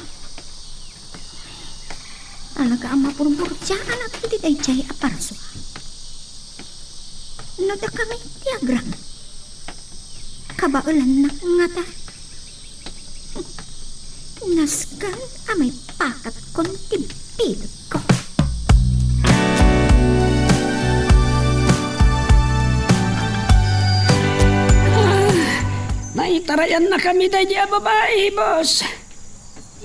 Talaga a mapurburtiaan iti daydiay a parsua. No dakami ti agram, kabaelannak ngata. Nasken a maipakatkon ti bilegko. Ah, naitarayannakami daydiay a babai, boss.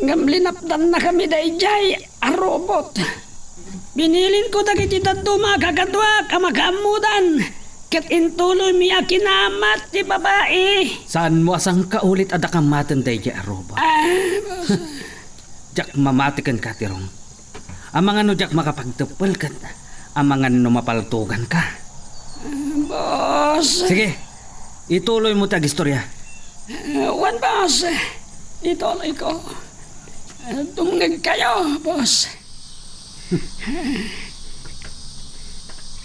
Ngem linapdannakami daydiay a robot. Binilinko dagiti dadduma a kakaduak a makaammodan, ket intuloymi a kinamat ti babai. Saanmo a sangkaulit a dakam maten daydiay a robot? Ah, boss. Diak mamati kenka, Tirong. Amangan no diak makapagteppel ket amangan no mapaltoganka. Boss. Sige, ituloymo ti agistoria. Wen, boss. Ituloyko. Dumngegkayo, boss.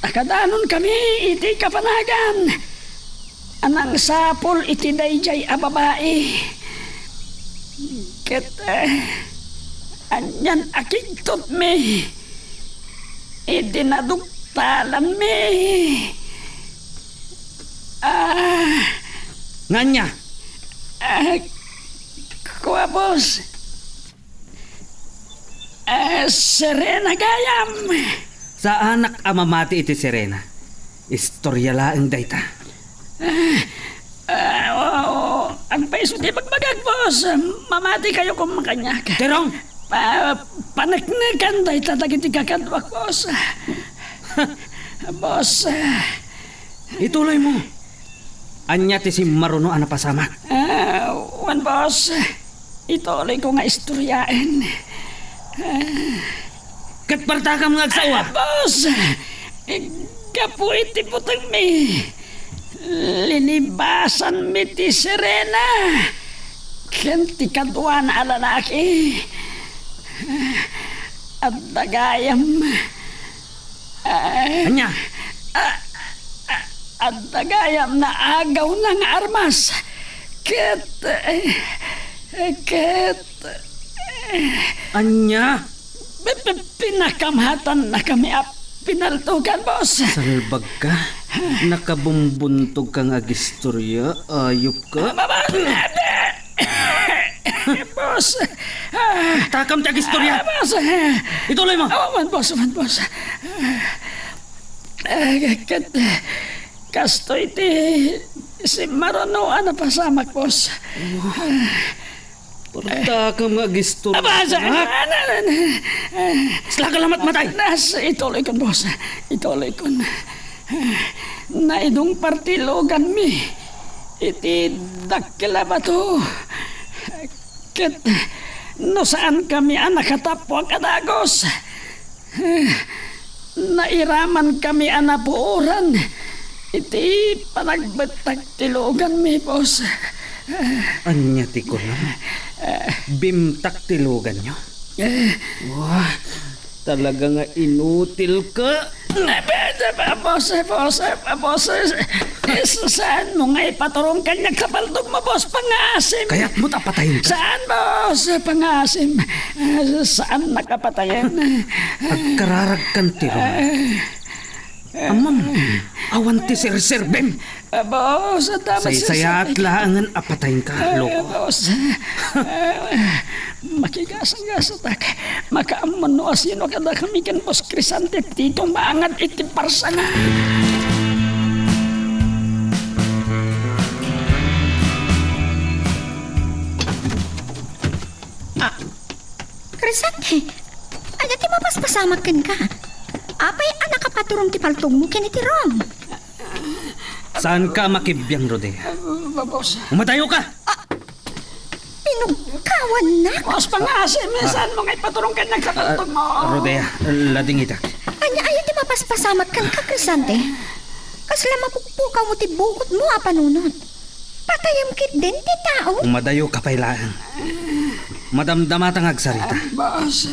Nakadanonkami iti kapanagan a nangsapul iti daydiay a babai. Ket, eh, anian a kigtotmi iti naduktalanmi. Ah. Ngania? Ah, kua, boss. Ah, Serena gayam. Saanak a mamati iti Serena. Istoria laeng dayta. Ah, ah, oo, agpayso ti bagbagak, boss. Mamatikayo koma kaniak. Tirong! Pa-, paneknekan dayta dagiti kakaduak, boss. Boss, ah. Ituloymo. Ania ti simmaruno a napasamak? Ah, wen, boss. Ituloyko nga istoriaen. Ah, Ket partakam nga agsao, a? Ah, boss, gapu iti butengmi, linibasanmi ti sirena ken ti kaduana a lalaki. Adda gayam. Ah, ania? Ah, ah, adda gayam naagawna nga armas. Ket, eh, ket, eh, ania? Pi-, pi-, pinakamhatannakami a pinaltogan, boss. Salbagka. Nakabumbuntogka nga agistorya, ayupka. Ah, ba-, ba-, boss. Ah, takam ti agistorya. Ah, boss. Ituloy mo. Oh, man, boss, man, boss. Ah, ket, kastoy ti simmarunoan a pasamak, boss. Oh. Partakam nga agistorya. Aba, sa-, anak. Saan ka lamat matay? Nas, ituloy kon, boss. Ituloy kon. Naidungpar ti luganmi iti dakkel a bato. Ket no saankami a nakatappuak a dagus, nairamankami a napuoran iti panagbettak ti luganmi, boss. Ania ti kunam? Bimtak ti luganyo? Eh. Wah, talaga nga inutilka. Eh, boss, boss, boss, eh, saanmo nga ipaturong kaniak ta paltogmo, boss, pangaasim. Kayatmo ta patayenka? Saan, boss, pangaasim. Eh, saannak a patayen. Agkararagkan ti ruma. Eh. Ammom, awan ti serserbim. Ah, boss, adda met. Saysayaat laengen a patayenka, loko. Ah, boss. Ah, makigasat-gasatak. Makaammo no asino kadakami ken Boss Crisante ti tumangad iti parsanga. Ah, Crisante, ania ti mapaspasamak kenka? Apay a nakapaturong ti paltogmo ken iti rum? Saanka a makibiang, Rodea? Ah, boss. Umadayoka! Ah, pinugkawannak. Boss, pangaasim, ah, saanmo nga ipaturong kaniak ta paltogmo? Ah, Rodea, ladingitak. Ania aya ti mapaspasamak kenka, Crisante? Kasla mapukpukawmo ti bukotmo a panunot. Patayem ketdin ti tao. Umadayoka pay laeng. Madamdamata nga agsarita. Ah, boss.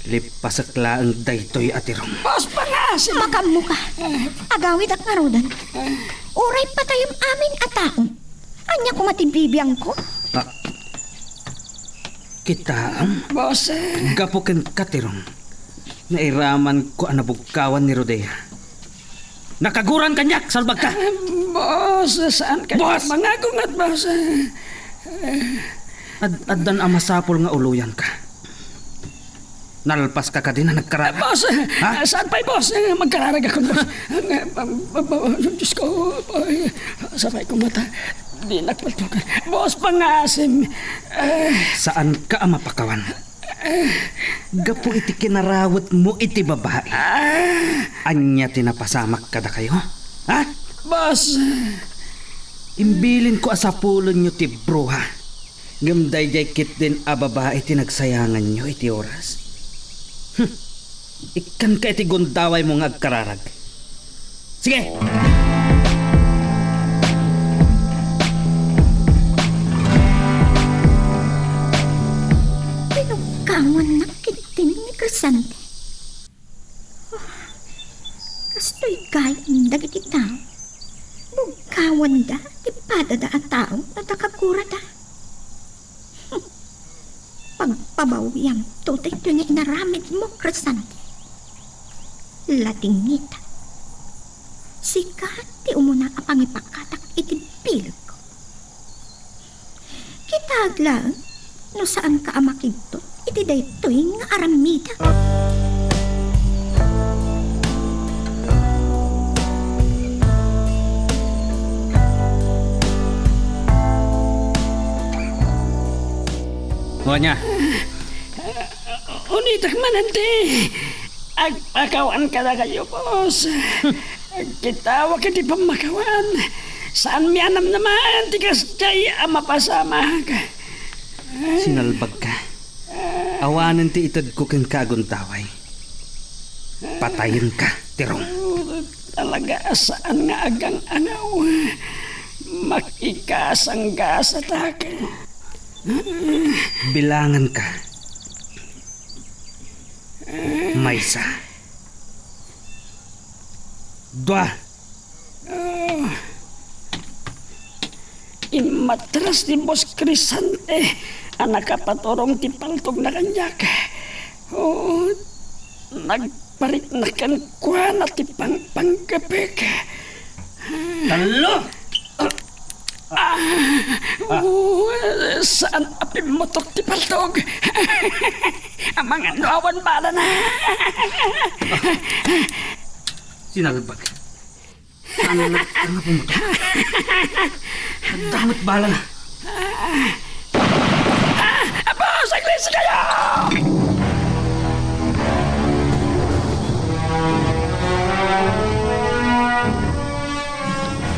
Lippasek laeng daytoy a tirong. Boss, pangaasim. Makaammoka. Agawidak ngaruden. Uray patayem amin a tao. Ania koma ti bibiangko? Ah, kitaem? Boss. Gapu kenka, tirong, nairamanko a nabugkawan ni Rodea. Nakaguran kaniak, salbagka! Ah, boss, saan ka, boss, mangagungat, boss? Ad-, addan a masapul nga uloyanka. Nalpaska kadi a nagkararag? Ah, boss, ha? Ah, saan pay, boss? Eh, magkararagakon, boss. Ah, ah, ah, ah, Diyos ko, ay, sapay ko mata. Dinak paltogan. Boss, pangaasim. Eh. Saanka a mapakawan? Gapu iti kinarawetmo iti babai. Ah. Ania ti napasamak kadakayo? Ha? Boss. Imbilinko a sapulenyo ti bruha. Ngem daydiay ketdin a babai ti nagsayanganyo iti oras. Hmm. Ikkanka iti gundawaymo nga agkararag. Sige! Pinugkawannak ketdin ni Crisante. Oh, kastoy gayam dagiti tao. Bugkawanda ti padada a tao no ta kagurada. Pagpabawiamto daytoy nga inaramidmo, Crisante. Ladingita. Sika ti umuna a pangipakatak iti bilegko. Kitaek laeng no saanka a makigtot iti daytoy nga aramidek. O ania? Unitek manen ti agpakawan kadakayo, boss. Agkitawak iti pammakawan. Saanmi a namnamaen ti kasdiay a mapasamak. Sinalbagka. Awanen ti itedko kenka a gundaway. Patayenka, Tirong. Oh, talaga a saan nga agang-angaw. Makikasanggasatak. Bilanganka. Maysa. Dua. Ah, immatras ni Boss Crisante a nakapaturong ti paltogna kaniak. Oh, nagparikna kenkuana ti pangpanggepek. Tallo! Ah, oh, saan a pimmutok ti paltog. Amangan no awan balana. Sinalbag. Saan na nga pumutok? Adda met balana. Ah, apo, saglit kayo!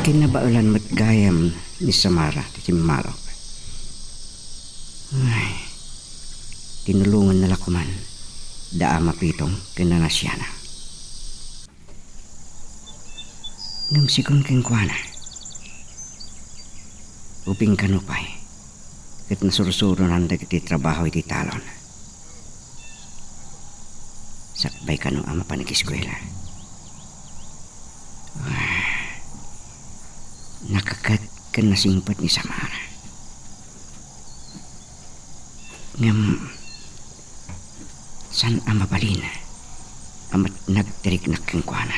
Kinabaelan met gayam ni Samara ti timmalok. Ay, tinulonganna la koman da Ama Pitong ken Nanasiana. Ngem sigun kenkuana, ubing kano pay ket nasursuronan dagiti trabaho iti talon. Sakbay kano a mapan iti eskuela. Ah, nakaket ken nasingpet ni Samara. Ngem saan a mabalin a met nagtiriknak kenkuana.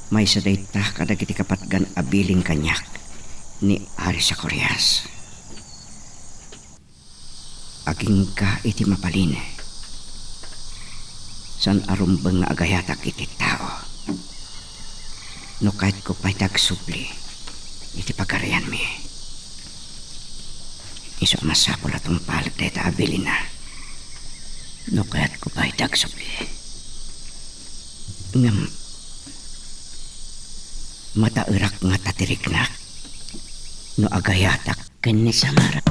Maysa dayta kadagiti kapatgan a bilin kaniak ni Ari Zacarias. Agingga iti mabalin. Saan a rumbeng nga agayatak iti tao. No kayatko pay ti agsubli iti pagarianmi, isu a masapul a tungpalek dayta a bilinna. No kayatko pay ti agsubli. Ngem, mataerak nga tatiriknak no agayatak ken ni Samara.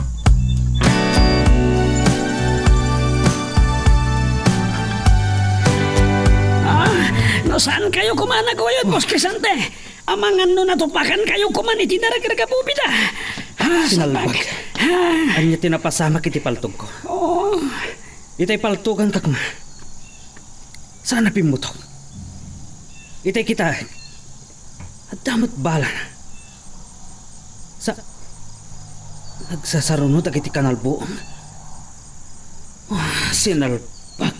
Ah, no saan kayo koma naguyod, Boss Crisante? Amangan no natupakan kayo koman iti naragagabubida. Ah, Sinalbag. Sabag. Ah. Ania ti napasamak iti paltogko? Oh. Itay paltogan kakma. Saan a pimmutok. Itay kitaek. Adda met balana. Sa, nagsasaruno dagiti kanalbuong. Ah, sinalbag.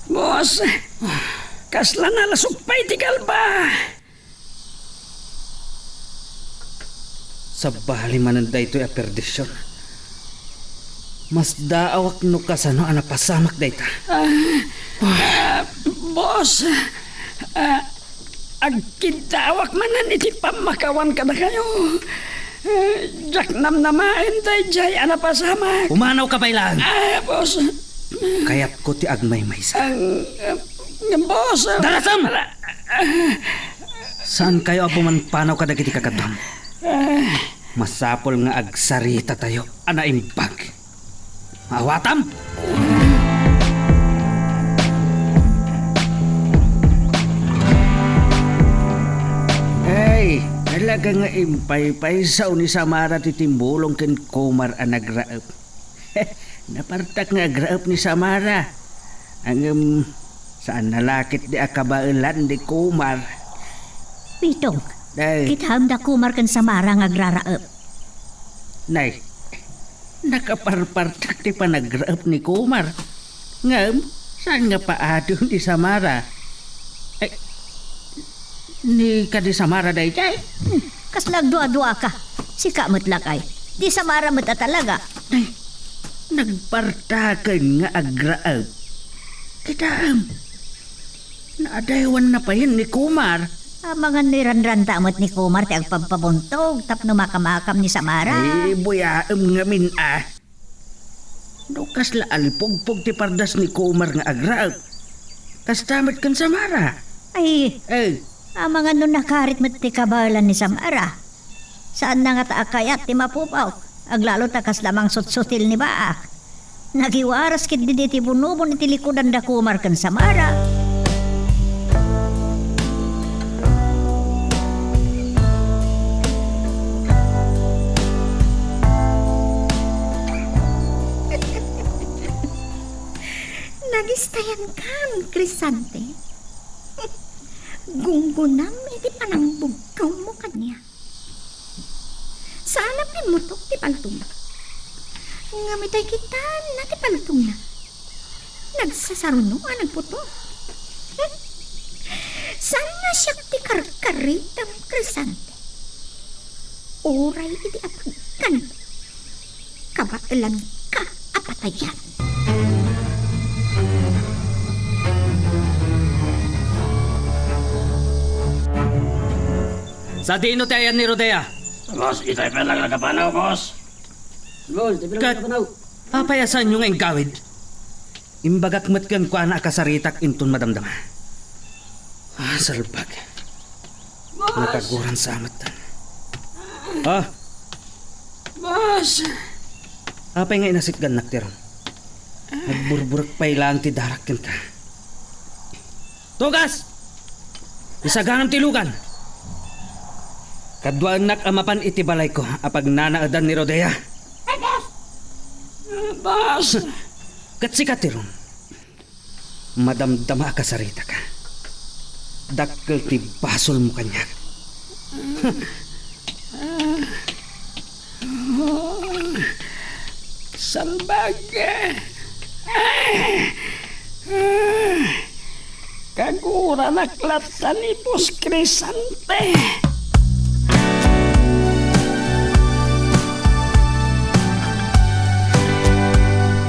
Boss, kasla nalasuk pay ti kalba. Sabali manen daytoy a perdision. Masdaawak no kasano a napasamak dayta. Ah, ah, boss, ah, agkiddawak manen iti pammakawan kadakayo. Ah, diak namnamaen daydiay a napasamak. Pumanawka pay laeng. Ah, boss. Kayatko ti agmaymaysa. Ang, ah, boss, ah, Darasam! Saankayo a pumanpanaw kadagiti kakaduam. Masapul nga agsaritatayo a naimbag. Maawatam! Ay, talaga nga impaypaysaw ni Samara ti timbulong ken Kumar a nagraep. Napartak nga agraep ni Samara. Ngem, saanna la ketdi a kabaelan ni Kumar. Pitong, Nay. Kitaem da Kumar ken Samara nga agraraep. Nay, nakaparpartak ti panagraep ni Kumar. Ngem, saan nga paado ni Samara? Ay, ni kadi Samara daydiay? Hmm, kasla agdua-duaka. Sika met lakay. Di Samara met a talaga. Ay, nagpartaken nga agraep. Kitaem. Naadaywanna payen ni Kumar. Amangan no iranranta met ni Kumar ti agpabpabuntog tapno makamakam ni Samara. Ay, buyaem ngamin a. No kasla alipugpog ti pardas ni Kumar nga agraep, kasta met ken Samara. Ay, Eh, amangan no nakarit met ti kabaelan ni Samara. Saanna ngata a kayat ti mapupaw, aglalo ta kasla mangsutsutil ni Baak. Nagiwaras ketdi daydi bunubon iti likudanda Kumar ken Samara. Nagistayankan, Crisante. Gunggunam iti panangbugkawmo kaniak. Saan a pimmutok ti paltogna. Ngem itay kitan na ti paltogna. Nagsasaruno a nagputo. Saan nga siak ti karkaritam, Crisante? Uray idi apagkan, kabaelanka a patayan. Sadino ti ayan ni Rodea? Boss, itay pay lang nagapanaw, boss. Boss, di pala Kat-, nagapanaw. Apay a saanyo nga inggawid? Imbagak met kenkuana a kasaritak inton madamdama. Ah, salbag. Boss! Nakaguran sa amat. Ah, Boss! Apay nga inasitgannak ti rum? Nagburburek pay laeng ti darak kenka. Tugas! Isaganam ti lugan! Kaduaennak a mapan iti balayko a pagnanaedan ni Rodea. Ay, boss! Boss! Ket sika ti rum. Madamdama a kasaritaka. Dakkel ti basolmo kaniak. Salbag! Kaguranak latta ni Boss Crisante.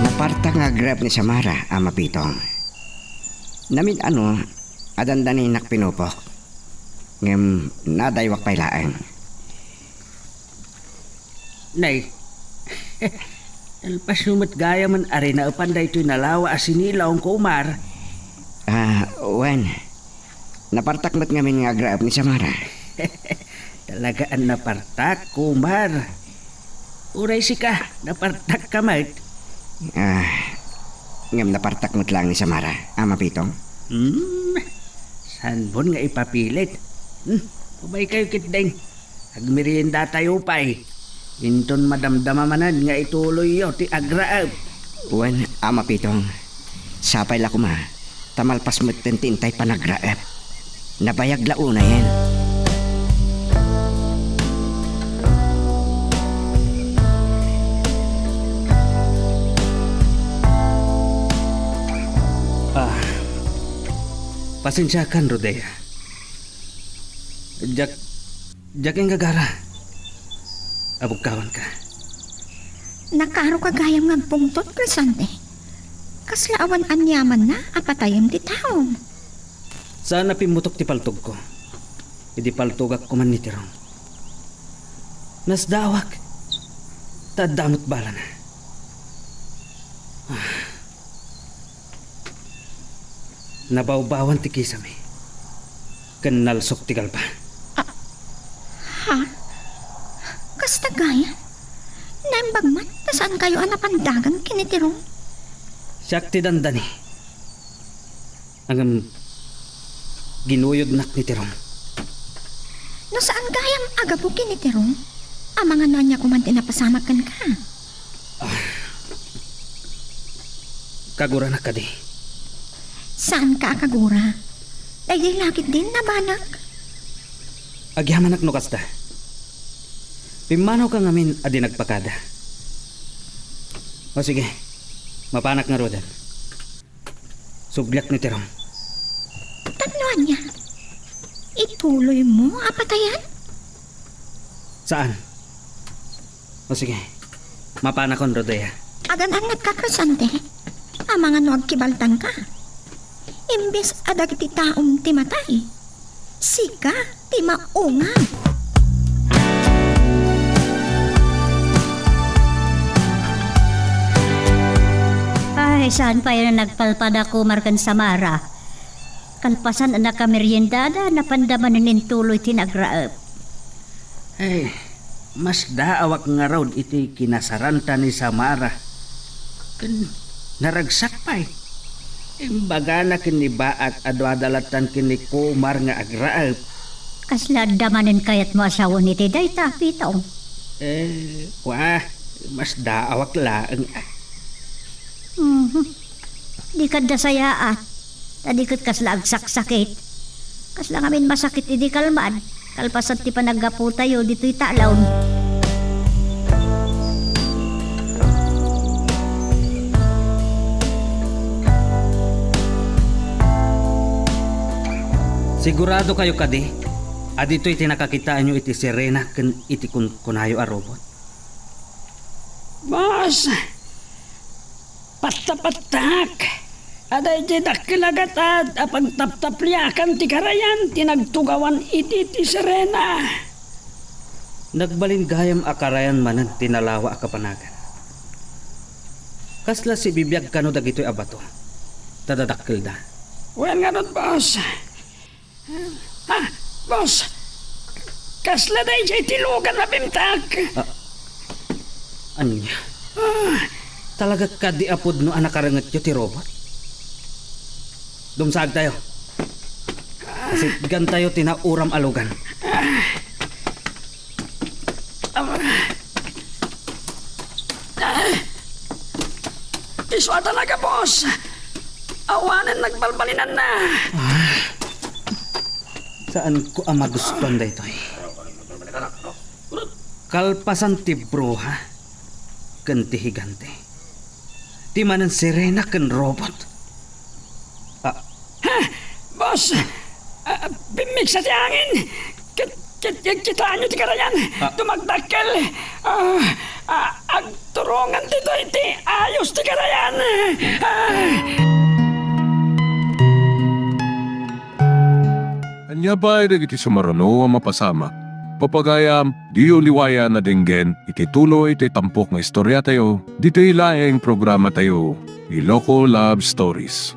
Napartak nga agrep ni Samara a mapitong. Namin-ano a dandaninak pinupok, ngem nadaywak pay laeng. Nay, nalpasyo met gayamen a rinaepan daytoy nalawa a sinilaw, Kumar. Ah, wen. Napartak met ngamin nga agraep ni Samara. Talaga a napartak, Kumar. Uray sika, napartak ka met. Ah, ngem napartak met laeng ni Samara, a mapitong? Hmm, saan bon nga ipapilit? Hmm, ubay kayo, Kitdeng. Agmeriendatayo pay. Inton madamdama manen nga ituloyyo ti agraep. Wen, a mapitong. Sapay la koma, ta malpas metten ti intay panagraep. Nabayag la unayen. Ah, pasensiakan, Rodea. Diak Diak inggagara a bugkawanka. Nakaaro ka gayam nga agpungtot, Crisante. Kasla awan aniamanna a patayem ti tao. Saan a pimmutok ti paltogko. Idi paltogak koma ni Tirong. Nasdaawak, ta adda met balana. Ah. Nabawbawan ti kisami, ken nalsok ti galba. Ah, ha? Kasta gayam? Naimbag man ta saan kayo a napandagan ken ni Tirong? Siak ti dandani. Ngem ginuyodnak ni Tirong. No saan gayam a gapu ken ni Tirong, amangan no ania koma ti napasamak kenka. Ah. Kaguranak kadi? Saanka a kagura. Daydiay la ketdin nabanak. Agyamanak no kasta. Pimmanawka ngamin a di nagpakada. O sige, mapanak ngaruden. Subliak ni Tirong. Tapno ania? Ituloymo a patayan? Saan? O sige, mapanakon, Rodea. Agan-annatka, Crisante. Amangan no agkibaltanka. Imbes a dagiti taom ti matay, sika ti maunga. Ay, saan pay a nagpalpada Kumar ken Samara? Kalpasan a nakameriendada, napanda manen intuloy ti nagraep. Ay, masdaawak ngarud iti kinasaranta ni Samara. Naragsak pay. Imbagana ken ni Baak a duada lattan ken ni Kumar nga agraep. Kasla adda manen kayatmo a sawen iti dayta, Pitong? Eh, wa, masdaawak laeng. Mhm. Di kadda sayaat. Ta di ket kasla agsaksakit. Kasla ngamin masakit idi kalman, kalpasan ti panaggaputayo ditoy talon. Sigurado kayo kadi a ditoy ti nakakitaanyo iti sirena ken iti kunkunayo a robot? Boss, patta-pattak a daydiay dakkel a gatad a pagtaptapliakan ti karayan ti nagtugawan iti ti sirena. Nagbalin gayam a karayan manen ti nalawa a kapanagan. Kasla sibibiag kano dagitoy a bato, ta dadakkelda. Wen ngarud, boss. Ah, boss, kasla daydiay ti lugan a bimtak. Ah, ania? Ah. Talaga kadi a pudno a nakarengetyo ti robot? Dumsaagtayo. Asitgantayo ti nauram a lugan. Ah. Ah. Isu a talaga, boss. Awanen nagbalbalinanna. Ah. Saanko a magustuan daytoy. Kalpasan ti bruha ken ti higante. Ti manen sirena ken robot. Ah. Ha? Boss, ah, pimmigsa ti angin. Kit-, kit-, kit-, kitaenyo ti karayan. Ah. Dumadakkel. Ah, ah, agturongan ditoy ti ayos ti karayan. Ah. Ania pay dagiti sumaruno a mapasamak? Papagayam, diyo liwayan a denggen iti tuloy ti tampok nga istoriatayo, ditoy laeng programatayo, Iloko Love Stories.